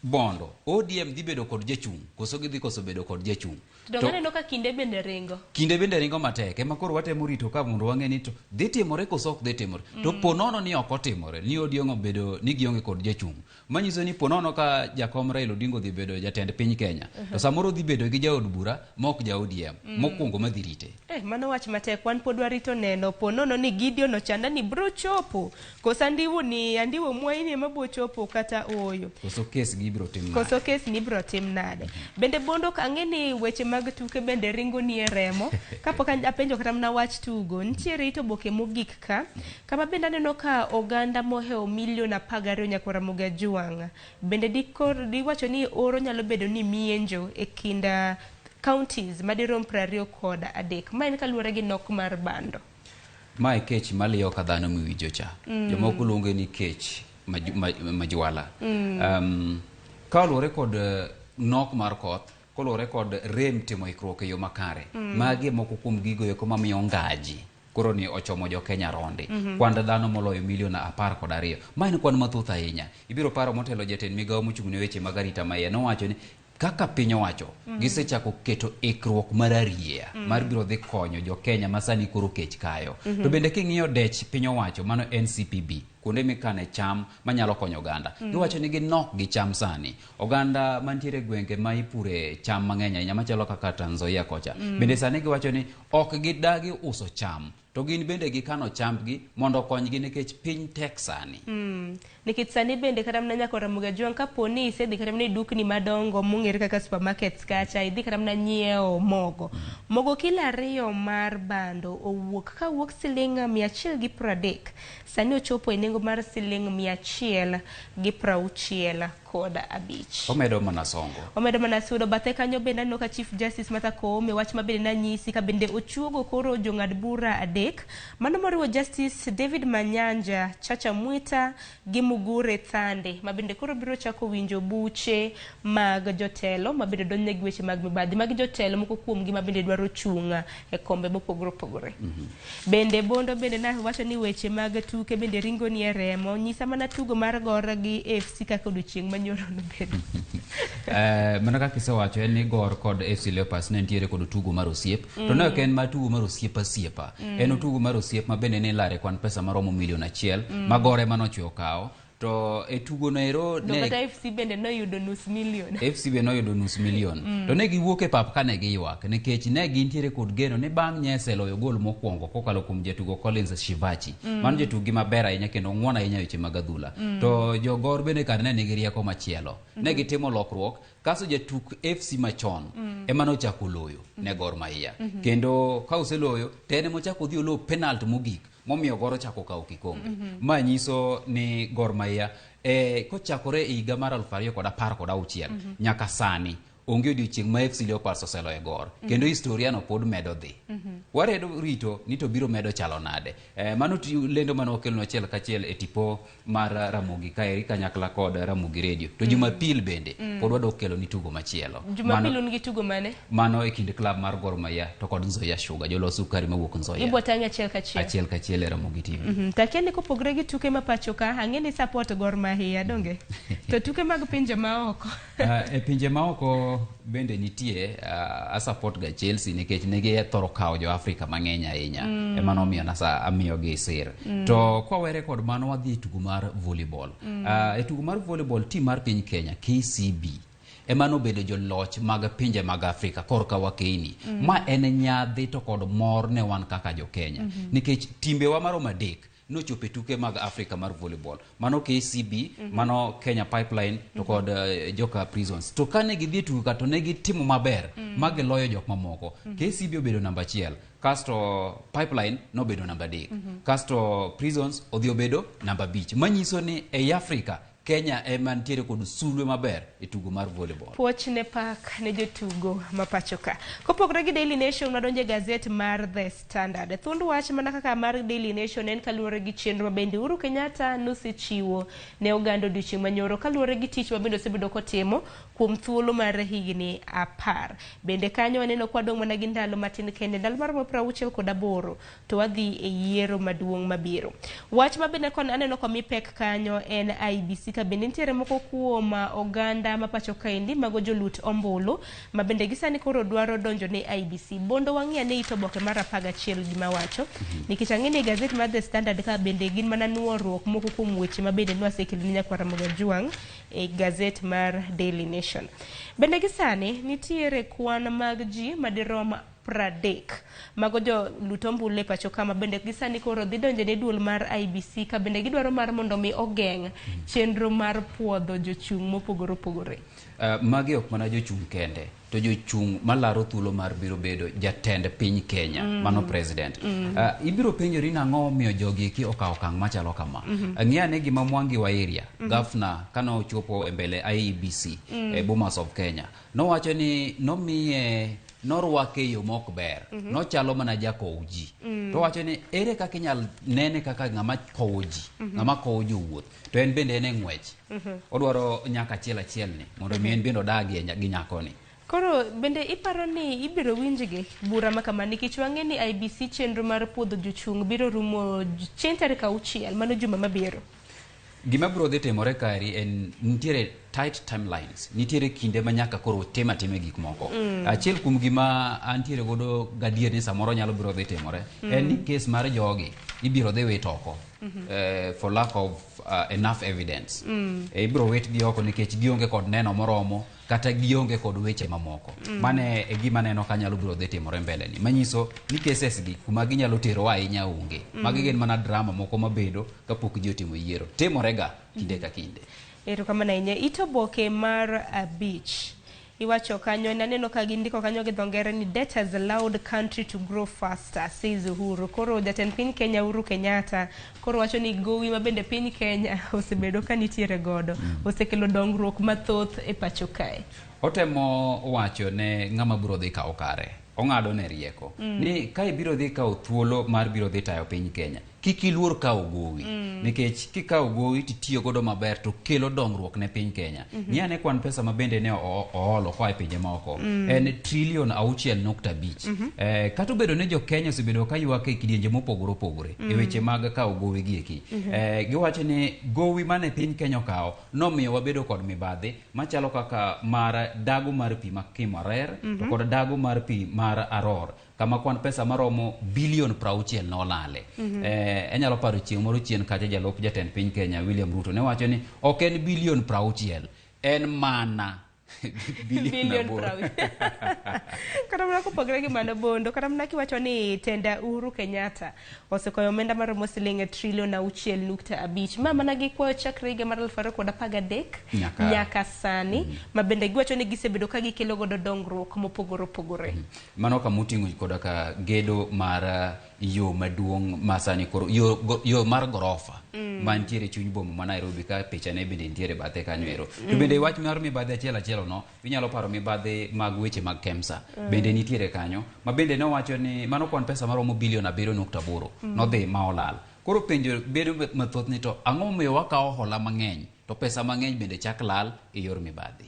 E: Bondo ODM dhi bedo kod jachung' koso gidhi koso bedo kod jachung'.
C: To donge aneno ka kinde bende ringo.
E: Kinde bende ringo matek ema koro watemo rito ka mondo wang'e ni to dhi timore koso ok dhi timore. To po nono ni ok otimore, ni ODM obedo ni gionge kod jachung'. Manyiso ni po nono ka jakom Raila Odinga odhi bedo jatend piny Kenya, to samoro odhi bedo gi jaod bura ma ok ja ODM, mokwongo madhi rite.
C: Mano wach matek, wan pod warito neno po nono ni Gideon Ochanda ni bro chopo, koso Andiwo ni Andiwo Mwai ni ema bro chopo kata ooyo.
E: Koso kes gi ibro tim nade?
C: Koso kes ni ibro tim nade? Bende Bondo ang'e ni weche mag tuke bende ringo ni e remo. Kapok apenjo kata mana wach tugo, nitiere it oboke mogik ka, kama bende aneno ka oganda mohewo milion 12 nyakwar Ramogi Ajwang'. Bende diwacho ni oro nyalo bedo ni mienjo e kind counties madirom 23. Ma en kaluwore gi nok mar bando.
E: Mae kech maliyo ka dhano miwinjo cha. Jomoko luonge ni kech majwala. Kaluwore kod nok mar koth, koluwore kod rem timo ikruok e yo makare. Magi e moko kuom gigo eko mamiyo ngaji koro ni ochomo jo Kenya ronde. Kwand dhano moloyo milion 12. Ma en kwan mathoth ahinya. Ibiro paro motelo jatend migawo mochung' ne weche mag arita maiye nowacho ni kaka piny owacho gisechako keto ikruok mar arieya mar biro dhi konyo jo Kenya ma sani koro kech kayo. To bende king'iyo dech piny owacho mano NCPB, kuonde mikane cham manyalo konyo oganda. Giwacho ni ginok gi cham sani. Oganda mantiere e gwenge ma ipure cham mang'eny ahinya machalo kaka Trans Nzoia kocha. Bende sani giwacho ni ok gidagi uso cham, to gin bende gikano chambgi mondo okonygi nikech piny tek sani.
C: Nikech sani bende kata mana nyaka Ramogi Ajwang' kapo ni isedhi kata mana e dukni madongo mong'ere kaka supermarkets kacha, idhi kata mana nyiewo mogo. Mogo kilo 2 mar bando owuok kawuok siling 130, sani ochopo e nengo mar siling 165.
E: Omedo mana songo.
C: Omedo mana sudo. Bathe kanyo bende aneno ka Chief Justice Martha Koome wach ma bende nanyisi ka bende ochuogo koro jong'ad bura 3, mano moriwo Justice David Manyanja, Chacha Mwita gi Mugure Thande, ma bende koro biro chako winjo buche mag jotelo ma bende donjne gi weche mag mibadhi. Magi jotelo moko kuomgi ma bende dwaro chung' e kombe mopogore opogore. Bende Bondo bende nawacho ni weche mag tuke bende ringo ni e remo. Nyisa mana tugo mar Gor gi AFC kaka odiochieng' manyoro nobedo.
E: Mana kaka isewacho en ni Gor kod AFC Leopards ne nitiere kod tugo mar osiep. To ne ok en mar tugo mar osiep asiepa. En tugo mar osiep ma bende ne ilare kwan pesa maromo milion 1 ma Gor ema nochwe okawo. To e tugo no ero
C: ne kata FC bende noyudo nus milion.
E: FC bende noyudo nus milion. To ne giwuok e pap kane giywak nikech ne gintiere kod geno ni bang' Nyese loyo gol mokwongo kokalo kuom jatugo Collins Shivachi. Mano jatugo maber ahinya kendo ng'won ahinya weche mag adhula. To jogor bende kar ne nigi rieko machielo. Ne gitimo lokruok kaso jatuk FC machon ema nochako loyo ne Gor Mahia. Kendo ka oseloyo to en emochako odhi olo penalty mogik momiyo Gor ochako kawo kikombe. Ma nyiso ni Gor Mahia kochakore e higa mar 2016 nyaka sani onge odiochieng' ma FC Leopards oseloyo Gor. Kendo historia no pod medo dhi. Waredo rito ni to biro medo chalo nade. Mano lendo mane wakelonu achiel kachiel e tipo mar Ramogi kaeri kanyakla kod Ramogi Radio. To Jumapil bende pod wadok kelo ni tugo machielo.
C: Jumapil un gi tugo mane?
E: Mano e kind club mar Gor Mahia to kod Nzoia Sugar, jolos sukari mawuok Nzoia.
C: Ibwo tang' achiel kachiel.
E: Achiel kachiel e Ramogi TV.
C: Takia ni kopogore gi tuke ma pacho ka, ang'e ni support Gor Mahia donge? To tuke mag pinje maoko.
E: E pinje maoko bende nitie a support ga Chelsea nikech nigi thoro kawo jo Afrika mang'eny ahinya. Ema nomiyo nasa amiyogi sir. To kwawere kod mano wadhi e tugo mar volleyball. E tugo mar volleyball team mar piny Kenya KCB ema nobedo joloch mag pinje mag Afrika korka wakeini. Ma en nyadhi to kod mor ne wan kaka jo Kenya. Nikech timbewa maromo 3 nochopo e tuke mag Afrika mar volleyball. Mano KCB, mano Kenya Pipeline to kod Joka Prisons. To kane gidhi e tugo ka to ne gitimo maber ma giloyo jok mamoko. KCB obedo namba 1, kasto Pipeline nobedo namba 3, kasto Prisons odhi obedo namba 5. Manyiso ni ei Afrika Kenya ema nitiere kod sulwe maber e tugo mar volleyball.
C: Puoch ne pak ne jotugo ma pacho ka. Kopogore gi Daily Nation, wadonjo e gazet mar The Standard. Thuond wach mana kaka mar Daily Nation en kaluwore gi chenro ma bende Uhuru Kenyatta nosechiwo ne oganda odiochieng' manyoro kaluwore gi tich ma bende osebedo kotimo kuom thuolo mar higni 10. Bende kanyo waneno kwa dong' mana gi ndalo matin kende, ndalo maromo 68 to wadhi e yiero maduong' mabiro. Wach ma bende aneno komi pek kanyo en IEBC ka bende nitiere moko kuom oganda ma pacho kaendi mago jolut ombulu ma bende gisani koro dwaro donjo ne IEBC. Bondo wang'i ane it oboke mar 11 gima wacho nikech ang'e ni e gazet mar The Standard ka bende gin mana nuoruok moko kuom weche ma bende nwasekelo ne nyakwar Ramogi Ajwang' e gazet mar Daily Nation. Bende gisani nitiere kwan mag ji madirom 30 mago jolut ombulu e pacho ka ma bende gisani koro dhi donjo ne duol mar IEBC ka bende gidwaro mar mondo mi ogeng' chenro mar puodho jochung' mopogore opogore.
E: Magi ok mana jochung' kende, to jochung' malaro thuolo mar biro bedo jatend piny Kenya, mano president. Ibiro penjori nang'o omiyo jogi eki okawo okang' machalo kama. Ng'i ane gima Mwangi wa Iria, gavana kane ochopo e mbele IEBC e Bomas of Kenya, nowacho ni nomiye norwake e yo mok ber, nochalo mana jakow ji. To owacho ni ere kaka inyal nene kaka ng'ama kowo ji, ng'ama kowo jowuoth, to en bende en e ng'wech. Odwaro nyaka achiel achiel ni mondo mi en bende odagie gi nyakoni.
C: Koro bende iparo ni ibiro winjgi bura ma kama nikech wang'e ni IEBC chenro mar puodho jochung' biro rumo chieng' tarik 6 mano juma mabiro.
E: Gima biro dhi timore kaeri en nitiere tight timelines, nitiere kinde ma nyaka koro tim atime gik moko. Achiel kuom gima antiere godo gadier ni samoro nyalo biro dhi timore en ni kes mar jogi ibiro dhi wit oko for lack of enough evidence. Ibiro witgi oko nikech gionge kod neno moromo kata gionge kod weche mamoko. Mane e gima aneno ka nyalo biro dhi timore mbele ni. Manyiso ni cases gi kuma ginyalo terowa ahinya onge. Magi gin mana drama moko mabedo kapok ji otimo yiero. Timore ga kinde ka kinde.
C: Erokamano ahinya. It oboke mar 5 iwacho kanyo, naneno ka gindiko kanyo gi dho ngere ni debt has allowed country to grow faster, says Uhuru. Koro jatend piny Kenya Uhuru Kenyatta koro wacho ni gowi ma bende piny Kenya osebedo ka nitiere godo osekelo dongruok mathoth e pacho kae.
E: Otemo wacho ne ng'ama biro dhi kawo kare, ong'ado ne rieko ni ka ibiro dhi kawo thuolo mar biro dhi tayo piny Kenya, kik iluor kawo gowi, nikech kikawo gowi titiyo godo maber to kelo dongruok ne piny Kenya. Ng'i ane kwan pesa ma bende ne oolo koa e pinje moko, en trilion 6.5. Kata obedo ni jo Kenya osebedo ka ywak e kidienje mopogore opogore e weche mag kawo gowi gi eki, giwacho ni gowi mane piny Kenya okawo nomiyo wabedo kod mibadhi machalo kaka mar dago mar pi ma Kimwarer to kod dago mar pi mar Aror, kama kwan pesa maromo bilion 60 nolale. Enyalo paro chieng' moro chien kacha jalup jatend piny Kenya William Ruto ne wacho ni ok en bilion 60, en mana bilion 8.
C: Kata mana kopogore gi mano Bondo, kata mana kiwacho ni tenda Uhuru Kenyatta osekoyo omenda maromo siling trilion 6.5 ma mana gikwayo chakre higa mar 2013 nyaka sani, ma bende giwacho ni gisebedo ka gikelo godo dongruok mopogore opogore.
E: Mano kamoting'o koda ka gedo mar yo maduong' ma sani koro yo mar gorofa mantiere chuny boma ma Nairobi ka pichane bende nitiere bathe kanyo ero. To bende wach mar mibadhi achiel achiel no, inyalo paro mibadhi mag weche mag KEMSA bende nitiere kanyo, ma bende nowacho ni mano kwan pesa maromo bilion 7.8 nodhi ma olal. Koro penjo bedo mathoth ni to ang'o momiyo wakawo hola mang'eny to pesa mang'eny bende chak lal e yor mibadhi.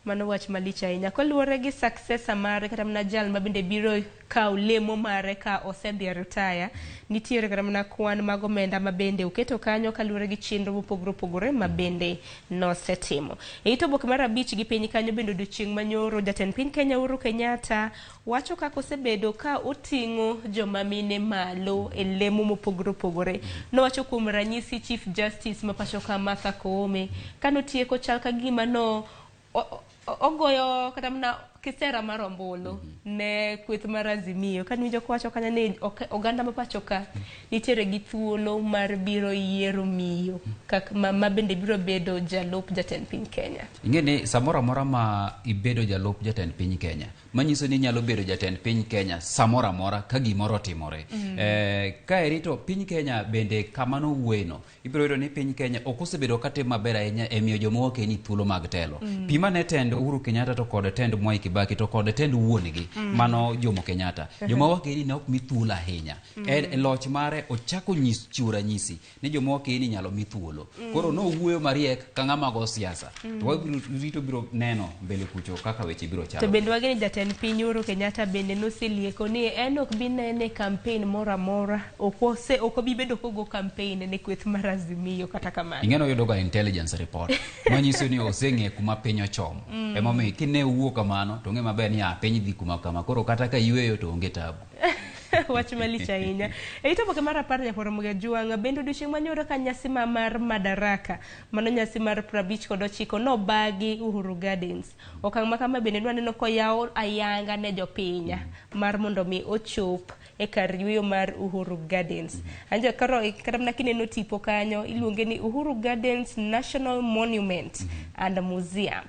C: Mano wach malich ahinya. Koluwore gi successor mare kata mana jal ma bende biro kawo lemo mare ka osedhi e retire, nitiere kata mana kwan mag omenda ma bende oketo kanyo kaluwore gi chenro mopogore opogore ma bende nosetimo. E it oboke mar 5 gi piny kanyo bende odiochieng' manyoro jatend piny Kenya Uhuru Kenyatta wacho kaka osebedo ka oting'o joma mine malo e lemo mopogore opogore. Nowacho kuom ranyisi Chief Justice ma pacho ka Martha Koome kanotieko chal ka gima no ogoyo kata mana kisera mar ombulu ne kweth mar Azimio. Kaniwinjo kowacho kanyo ni oganda ma pacho ka nitiere gi thuolo mar biro yiero miyo ma bende biro bedo jalup jatend piny Kenya.
E: Ing'e ni samoro amora ma ibedo jalup jatend piny Kenya, manyiso ni inyalo bedo jatend piny Kenya samoro amora ka gimoro otimore. Kaeri to piny Kenya bende kama nowuoyeno, ibiro yudo ni piny Kenya ok osebedo katimo maber ahinya e miyo joma wakeni thuolo mag telo. Pima ne tend Uhuru Kenyatta to kod tend Mwai Kibaki to kod tend wuon-gi mano Jomo Kenyatta. Joma wakeni ne ok mi thuolo ahinya. En loch mare ochako chiwo ranyisi ni joma wakeni nyalo mi thuolo. Koro nowuoyo mariek ka ng'ama go siasa. To wabiro rito biro neno mbele kucho kaka weche biro chalo.
C: To bende wageni jatend Jatend piny Uhuru Kenyatta bende noselieko ni en ok bi nene campaign moro amora, ok ose ok obi bedo kogo campaign ne kweth mar Azimio kata kamano.
E: Ing'e noyudo ga intelligence report manyiso ni oseng'e kuma piny ochomo. Emomiyo kine owuok kamano to ong'e maber ni ah, piny dhi kuma kama koro kata ka yueyo to onge tabu.
C: Wach malich ahinya. E it oboke mar 10 Nyakwar Ramogi Ajwang' bende odiochieng' manyoro ka nyasi ma mar Madaraka, mano nyasi mar 59 nobagi Uhuru Gardens. Okang' ma kama bende nwaneno koyaw ayanga ne jopiny mar mondo mi ochop e kar yueyo mar Uhuru Gardens. Anja koro kata mana kineno tipo kanyo iluonge ni Uhuru Gardens National Monument and Museum.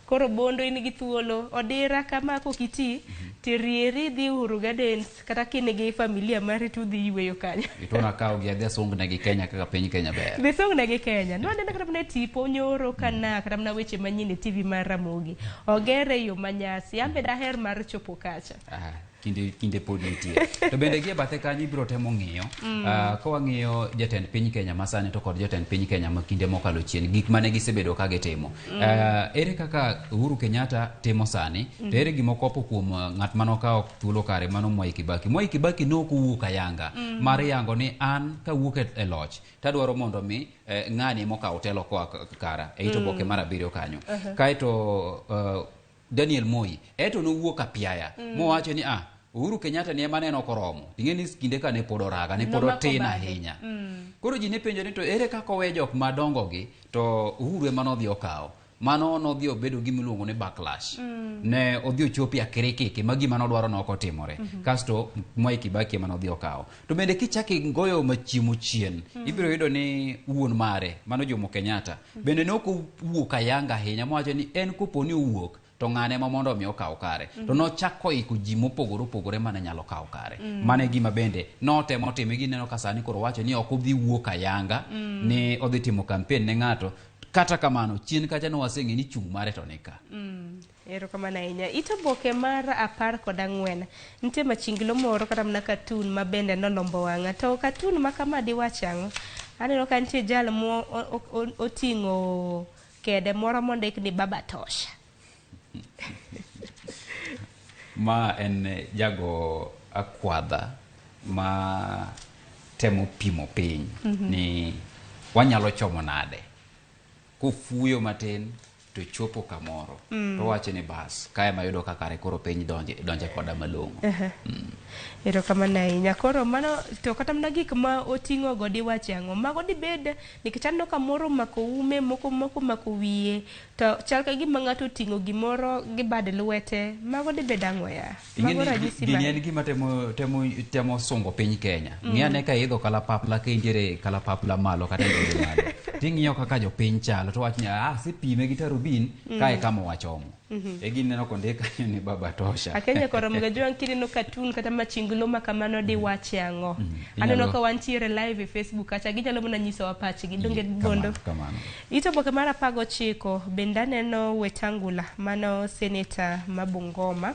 C: Koro Bondo in gi thuolo odira kama kok iti tirieri dhi Uhuru Gardens kata kin gi familia mari to udhi yueyo kanyo.
E: Itona kawo gi adhi asungnegi Kenya kaka piny Kenya ber.
C: Dhi sungnegi Kenya. Nwaneno kata mana e tipo nyoro kana kata mana weche manyien e TV mar Ramogi. Ogere e yo manyasi. An be daher mar chopo kacha.
E: Ah, kinde, kinde pod nitie. To bende gi e bathe kanyo ibiro temo ng'iyo ka wang'iyo jatend piny Kenya masani to kod jatend piny Kenya ma kinde mokalo chien gik mane gisebedo ka gitimo. Ere kaka Uhuru Kenyatta timo sani to ere gima okopo kuom ng'at mane okawo thuolo kare mano Mwai Kibaki. Mwai Kibaki ne ok owuok ayanga mar yango ni an kawuok e loch tadwaro mondo mi ng'ani mokawo telo koa kara e it oboke mar 7 kanyo. Kaeto Daniel Moi eto nowuok apiaya mowacho ni ah, Uhuru Kenyatta ni ema neno koromo. Ing'e ni kinde ka ne pod oraga, ne pod otin ahinya. Koro ji ne penjo ni to ere kaka owe jok madongo gi to Uhuru ema nodhi okawo. Mano nodhi obedo gima iluongo ni backlash. Ne odhi ochopo e akirikiki ma gima nodwaro ne ok otimore. Kasto Mwai Kibaki ema nodhi okawo. To bende kichako igoyo machiemo chien, ibiro yudo ni wuon mare, mano Jomo Kenyatta, bende ne ok owuok ayanga ahinya mowacho ni en kopo ni owuok to ng'ane ma mondo mi okaw kare. To nochako iko ji mopogore opogore mane nyalo kawo kare. Mano e gima bende notemo timo. Gineno ka sani koro wacho ni ok odhi wuok ayanga ni odhi timo campaign ne ng'ato. Kata kamano chien kacha ne waseng'e ni chung' mare to ni ka.
C: Erokamano ahinya. It oboke mar 14 nitie machinglo moro kata mana cartoon ma bende nolombo wang'a. To cartoon ma kama diwach ang'o? Aneno ka nitie jal mo oting'o kede moro mondik ni Baba Tosha.
E: Ma en jago akwadha ma temo pimo piny ni wanyalo chomo nade. Kofuyo matin to chopo kamoro. To wacho ni bas, kae ema yudo ka kare koro piny donje koda malong'o.
C: Erokamano ahinya. Koro mano to kata mana gik ma oting'o go diwach ang'o? Mago dibed nikech aneno ka moro omako ume, moko omako wiye, to chal ka gima ng'ato oting'o gimoro gi bad lwete. Mago dibed ang'o ya? Mago ranyisi
E: Gini en gima temo sungo piny Kenya. Ng'i ane ka idho kalapapla ka intiere kalapapla malo kata e ndege malo. Ting'iyo kaka jopiny chalo to wach ni ah, asepime gi tarubin kae kama wachomo. E gineno kondik kanyo ni Baba Tosha.
C: Akenya koro Mgajwang' kineno cartoon kata machinglo ma kamano diwache ang'o? Aneno ka wantiere live e Facebook kacha, ginyalo mana nyisowa pachgi. Donge Bondo?
E: Kamano.
C: It oboke mar 19 bende aneno Wetangula, mano seneta ma Bungoma,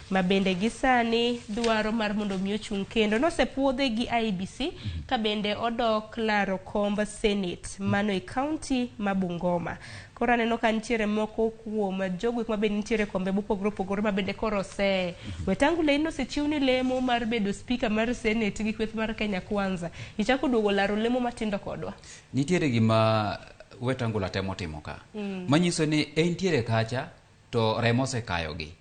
C: ma bende gi sani dwaro mar mondo mi ochung' kendo. Nosepuodhe gi IEBC ka bende odok laro komb senate mano e county ma Bungoma. Koro aneno ka nitiere moko kuom jogo ma bende nitiere kombe mopogore opogore ma bende koro ose. Wetangula in osechiw ni lemo mar bedo speaker mar senate gi kweth mar Kenya Kwanza. Ichako duogo laro lemo matindo kodwa.
E: Nitiere gima Wetangula temo timo ka. Manyiso ni entiere kacha to remo osekayogi.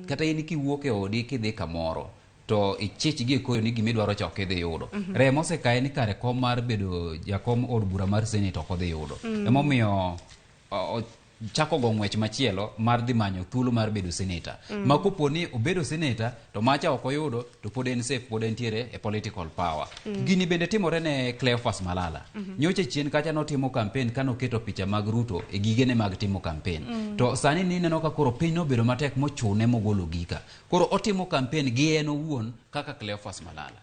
E: Kata in kiwuok e odi kidhi kamoro to ichich gi e koyo ni gimidwaro cha ok idhi yudo. Remo osekaye ni kare kom mar bedo jakom od bura mar senate ok odhi yudo. Emomiyo chako go ng'wech machielo mar dhi manyo thuolo mar bedo seneta. Ma kopo ni obedo seneta to macha ok oyudo to pod en safe, pod entiere e political power. Gini bende timore ne Cleophas Malala. Nyocha chien kacha notimo campaign kanoketo picha mag Ruto e gigene mag timo campaign. To sani nineno ka koro piny nobedo matek mochune mogolo gika. Koro otimo campaign gi en owuon kaka Cleophas Malala.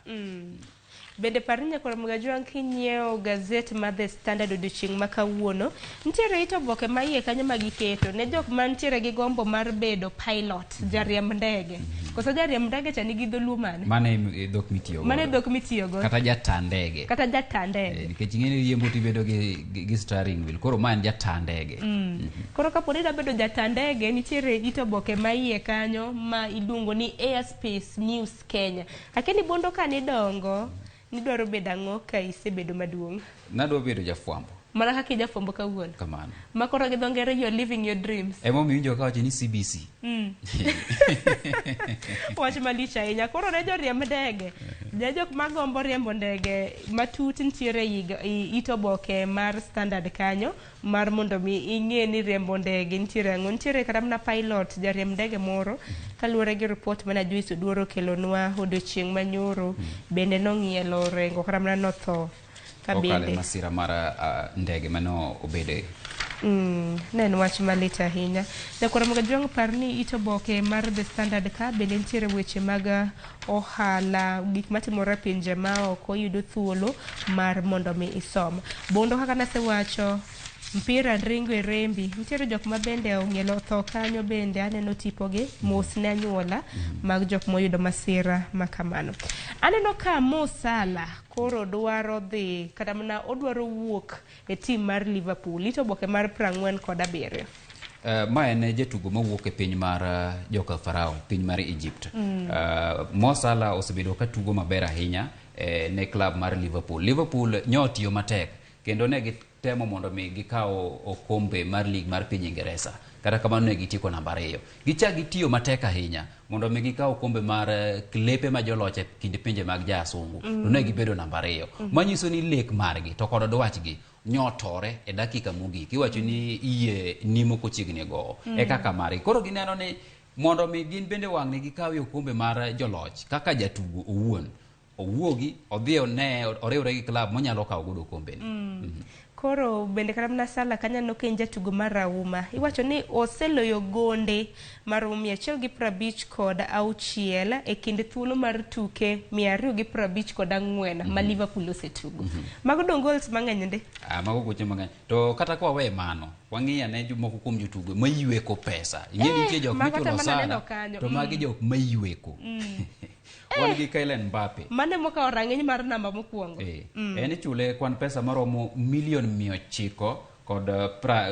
C: Bende par ni nyakwar Mgajwang' kinyiewo gazet mar The Standard odiochieng' ma kawuono, nitiere it oboke ma iye kanyo ma giketo ne jok mantiere gi gombo mar bedo pilot, jariemb ndege. Koso jariemb ndege cha nigi dholuo mane?
E: Mano e dhok mitiyo
C: Mano e
E: godo.
C: dhok mitiyogo.
E: Kata jata ndege.
C: Kata jata ndege.
E: Eh, nikech ing'e ni riembo tibedo gi, gi, gi steering wheel. Koro ma en jata ndege.
C: Koro kapo ni idwa bedo jata ndege, nitiere it oboke ma iye kanyo ma iluongo ni Airspace News Kenya. Akia ni Bondo ka nidongo, nidwaro bedo ang'o ka isebedo maduong'?
E: Nadwa bedo jafwambo.
C: Mana kaka ijafwambo kawuono.
E: Kamano.
C: Ma koro gi dho ngere you are living your dreams.
E: Emomiyo iwinjo kawacho ni CBC.
C: Wach malich ahinya. Koro ne joriemb ndege, ne jok magombo riembo ndege matut nitiere it oboke mar Standard kanyo mar mondo mi ing'e ni riembo ndege nitiere ang'o. Nitiere kata mana pilot, jariemb ndege moro kaluwore gi report mane Joyce Oduor okelonwa odiochieng' manyoro, bende nong'ielo orengo kata mana notho. Ka
E: Kokalo e
C: bende
E: masira mar ndege mane obede.
C: Ne en wach malit ahinya. Nyakwar Mgajwang' par ni it oboke mar The Standard ka bende nitiere weche mag ohala, gik matimore e pinje maoko, yudo thuolo mar mondo mi isom. Bondo kaka nasewacho, mpira ringo e rembi. Nitiere jok ma bende ong'ielo tho kanyo bende aneno tipogi, mos ne anyuola mag jok moyudo masira ma kamano. Aneno ka Mo Salah koro dwaro dhi kata mana odwaro wuok e tim mar Liverpool. It oboke mar 47.
E: Ma en jatugo mawuok e piny mar joka Farao, piny mar Egypt. Mo Salah osebedo ka tugo maber ahinya ne club mar Liverpool. Liverpool nyo tiyo matek kendo ne gitemo mondo mi gikaw okombe mar league mar piny Ingeresa. Kata kamano ne gitieko namba 2. Gichak gitiyo matek ahinya mondo mi gikaw okombe mar klepe ma joloch e kind pinje mag jasungu. To ne gibedo namba 2. Manyiso ni lek margi to kod dwachgi nyotore e dakika mogik. Iwacho ni iyie nimo kochiegni gowo. E kaka margi. Koro gineno ni mondo mi gin bende wang'ni gikawie okombe mar joloch kaka jatugo owuon. Owuogi, odhi one, oriwre gi club monyalo kawo godo okombe ni.
C: Koro bende kata mana Salah kanyo aneno ka en jatugo mar rauma. Iwacho ni oseloyo gonde maromo 156 e kind thuolo mar tuke 254 ma Liverpool osetugo. Mago dong goals mang'eny ndi.
E: Mago goche mang'eny. To kata kwa wawe mano, wang'iyo ane moko kuom jotugo mayweko pesa. Ing'e ni nitie jok
C: Mago
E: michulo
C: te mana neno
E: osara,
C: kanyo.
E: to magi jok mayweko. Wan gi Kylian Mbappe.
C: Mane mokawo rang'iny mar namba mokwongo.
E: En ichule kwan pesa maromo milion 900 kod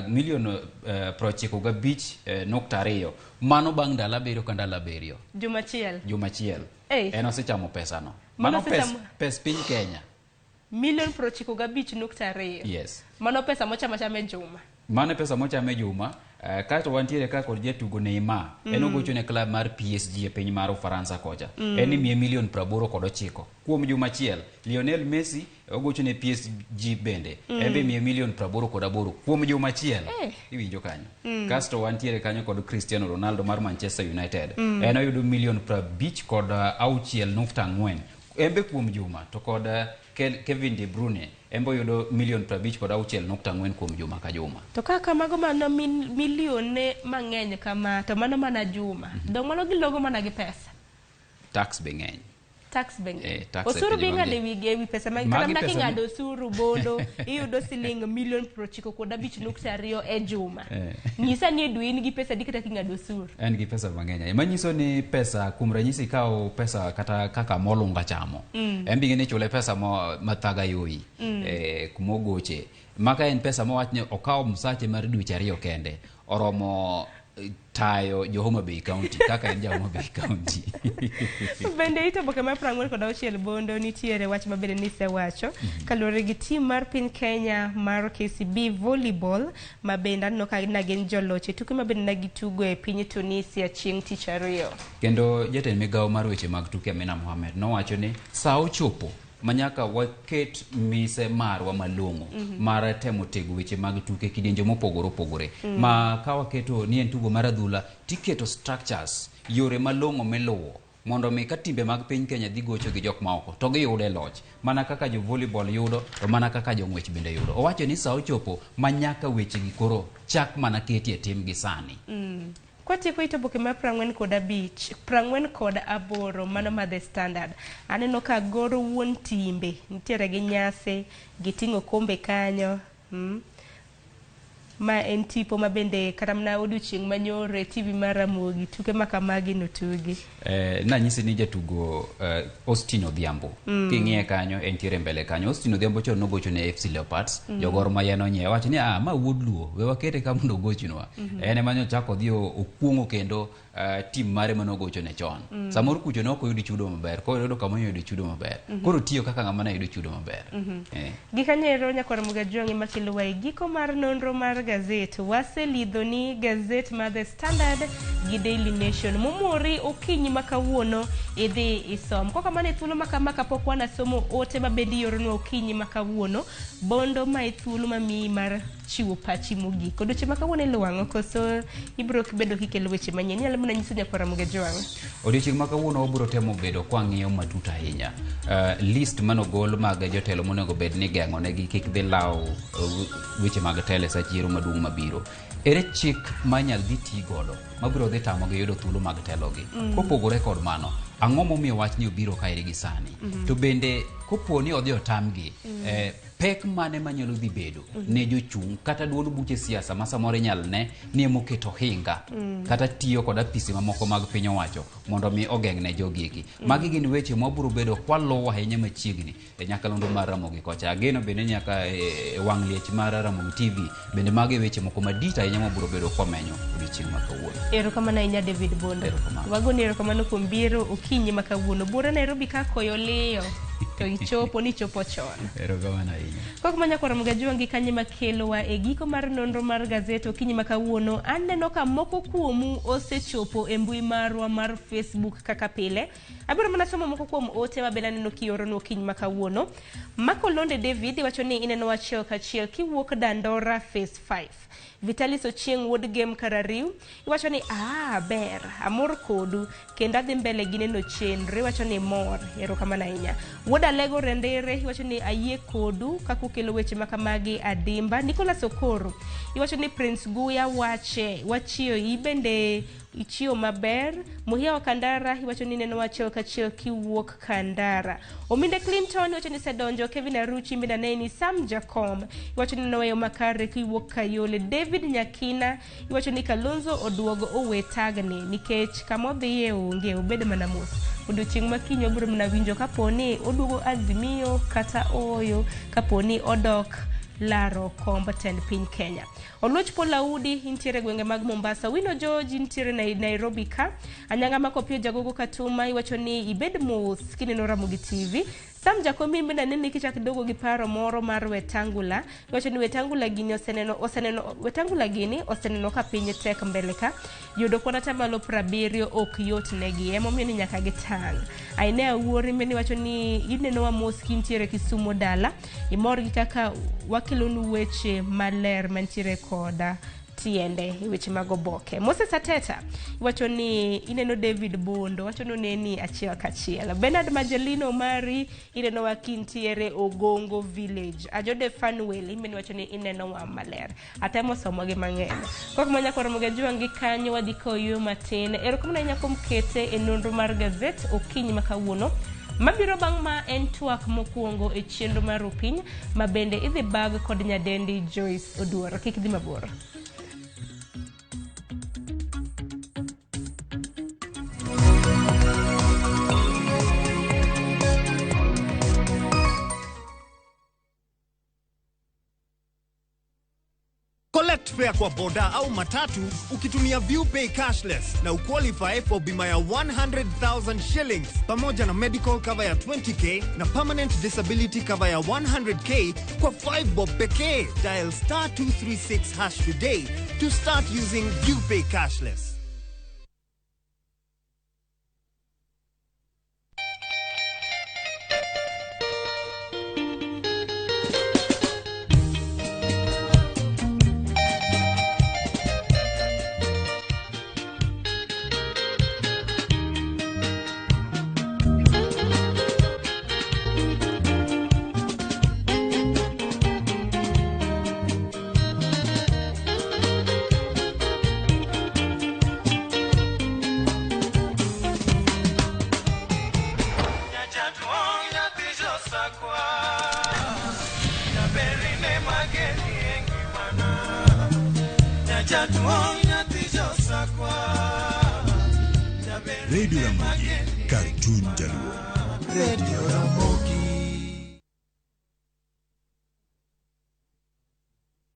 E: milion 95.2. Mano bang' ndalo 7 ka ndalo 7.
C: Juma achiel.
E: Juma achiel. En osechamo pesano.
C: Mano
E: Mano pes piny Kenya.
C: Milion 95.2.
E: Yes.
C: Mano pesa mochamo achama e juma.
E: Mano pesa mochamo e juma. Kaeto wantiere ka kod jatugo Neymar. En ogocho ne club mar PSG e piny mar Ufaransa kocha. En imiye milion 89 kuom juma achiel. Lionel Messi ogocho ne PSG bende. En be imiye milion 88 kuom juma achiel. Iwinjo kanyo. Kasto wantiere kanyo kod Cristiano Ronaldo mar Manchester United. En oyudo milion 56.4. En be kuom juma to kod Kevin De Bruyne en be oyudo milion 56.4 kuom juma ka juma.
C: To kaka mago mano milione mang'eny kama to mano mana juma. Dong mano gilogo mana gi pesa.
E: Tax be ng'eny.
C: Tax be ng'eny.
E: Tax e
C: Osuru
E: pinje
C: be ing'ado
E: mang'eny.
C: e wi pesa ma
E: Magi
C: kata mana
E: pesa
C: king'ado osuru Bondo iyudo siling milion 95.2 e juma. Nyisa ni e dwe in gi pesa adi kata king'ado osuru.
E: En gi pesa mang'eny ahinya. Manyiso ni pesa kuom ranyisi ikawo pesa kata kaka Molunga chamo. En be ing'e ni ichule pesa mathaga yoi. Kumogoche. Maka en pesa mowach ni okawo msache mar dweche 2 kende. Oromo tayo jo Homa Bay County kaka en ja Homa Bay County.
C: Bende it oboke mar 46 Bondo nitiere wach mabende nisewacho kaluwore gi tim mar piny Kenya mar KCB volleyball ma bende aneno ka ne gin joloch e tuke ma bende ne gitugo e piny Tunisia chieng' tich ariyo.
E: Kendo jatend migawo mar weche mag tuke Amina Mohamed nowacho ni sa ochopo manyaka waket mise marwa malong'o mar temo tego weche mag tuke kidienje mopogore opogore. Ma ka waketo ni en tugo mar adhula tiketo structures yore malong'o miluwo mondo mi ka timbe mag piny Kenya dhi gocho gi jok maoko to giyudo e loch mana kaka jo volleyball yudo to mana kaka jo ng'wech bende yudo. Owacho ni sa ochopo ma nyaka weche gi koro chak mana ketie tim gi sani.
C: Kwatieko it oboke mar 45, 48 mano ma The Standard. Aneno ka Goro wuon timbe nitiere gi nyasi, giting'o kombe kanyo. Ma en tipo ma bende kata mana odiochieng' manyoro e TV mar Ramogi tuke ma kamagi notugi.
E: Nanyisi ni jatugo Austin Odhiambo king'iye kanyo entiere mbele kanyo. Austin Odhiambo chon nogocho ne FC Leopards. Jogor Mahia nonyiewe wacho ni ma wuod Luo we wakete ka mondo ogochnwa. En ema nyochako odhi okuong'o kendo tim mare manogocho ne chon. Samoro kucho ne ok oyud chudo maber, koro oyudo kama oyudo chudo maber. Koro tiyo kaka ng'ama ne yudo chudo maber.
C: Gikanyero nyakwar Mugajwang' ema kelowa e giko mar nonro mar gazet. Waselidho ni gazet mar The Standard gi Daily Nation. Momori okinyi ma kawuono idhi isom. Kok kamano e thuolo ma kama kapok wanasomo ote ma bende ioronwa okinyi ma kawuono, bondo ma e thuolo mamiyi mar chiwo pachi mogik. Odiochieng' ma kawuono iluwo ang'o koso ibiro bedo kikelo weche manyien? Inyalo mana nyiso nyakwar Mugajwang'.
E: Odiochieng' ma kawuono wabiro temo bedo kwang'iyo matut ahinya. List manogol mag jotelo monego bed ni geng'o negi kik dhi law weche mag telo e sach yiero maduong' mabiro. Ere chik ma inyal dhi ti godo mabiro dhi tamogi yudo thuolo mag telogi? Kopogore kod mano, ang'o momiyo wachni obiro kaeri gi sani? To bende kopo ni odhi otamgi, pek mane manyalo dhi bedo ne jochung' kata duond buche siasa ma samoro inyal ne ni emoketo hinga kata tiyo kod apisi mamoko mag piny owacho mondo mi ogeng' ne jogi eki. Magi gin weche mwabiro bedo kwaluwo ahinya machiegni e nyakalondo mar Ramogi kocha. Ageno bende nyaka e wang' liech mar Ramogi TV bende mago e weche moko madit ahinya mwabiro bedo kwamenyo odiochieng' ma kawuono.
C: Erokamano ahinya David Bondo.
E: Erokamano.
C: Wagoni erokamano kuom biro okinyi ma kawuono. Buora Nairobi ka koyo liyo to ichopo ni ichopo chon.
E: Erokamano ahinya.
C: Kok manya kwar Mugajwang' gi kanye makelowa e giko mar nonro mar gazet okinyi ma kawuono. Aneno ka moko kuomu osechopo e mbui marwa mar Facebook kaka pile. Abiro mana somo moko kuom ote ma bende aneno kioronwa okinyi ma kawuono. Marco Londe David iwacho ni ineno achiel kachiel kiwuok Dandora Phase 5. Vitalis Ochieng' wuod Gem Karariu iwacho ni ber, amor kodu kendo adhi mbele gi neno chenro. Iwacho ni mor, erokamano ahinya. Wuod Alego Rendere iwacho ni ayie kodu kaka ukelo weche ma kamagi adimba. Nicholas Okoro iwacho ni Prince Guya wache wachiyo ibende ichiyo maber. Muhia wa Kandara iwacho ni neno achiel kachiel kiwuok Kandara. Ominde Clinton iwacho ni sedonjo. Kevin Aruchi bende aneni. Sam Jacom iwacho ni neno weyo makare kiwuok Kayole. David Nyakina iwacho ni Kalonzo oduogo owe tagni nikech kamodhiye onge, obed mana mos. Odiochieng' ma kiny obiro mana winjo kapo ni oduogo Azimio kata ooyo, kapo ni odok laro komb tend piny Kenya. Oluoch Paul Audi intiere gwenge mag Mombasa. Wino George intiere Nairobi ka. Anyanga Makopio Jagogo Katuma iwacho ni ibed mos kineno Ramogi TV. Sam Jacobi bende anene kichak dogo gi paro moro mar Wetangula. Iwacho ni Wetangula gini oseneno Wetangula gini oseneno ka piny tek mbele ka. Yudo kwan atamalo 70 ok yot negi. Emomiyo ni nyaka gitang'. Ainea Wuori bende iwacho ni inenowa mos kintiere Kisumu dala. Imor gi kaka wakelonu weche maler mantiere koda tiende e weche mag oboke. Moses Ateta iwacho ni ineno David Bondo, wacho ni oneni achiel kachiel. Bernard Majelino Mari ineno wa kintiere Ogongo Village. Ajode Fanuel imeni wacho ni ineno wa maler. Atemo somo gi mang'eny. Kok manya kwar Mugajwang' gi kanyo wadhi koyueyo matin. Erokamano ahinya kuom kete e nonro mar gazet okinyi ma kawuono. Mabiro bang' ma en twak mokwongo e chenro mar Rupiny ma bende idhi bag kod nyadendi Joyce Oduor. Kik dhi mabor.
F: Collect fare kwa boda au matatu ukitumia ViewPay cashless na uqualify for bima ya 100,000 shillings pamoja na medical cover ya 20k na permanent disability cover ya 100k kwa 5 bob pekee. Dial star 236 hash today to start using ViewPay cashless.
H: Jaduong' nyathi josakwa.
I: Radio Ramogi, kar chuny jaluo.
H: Radio Ramogi.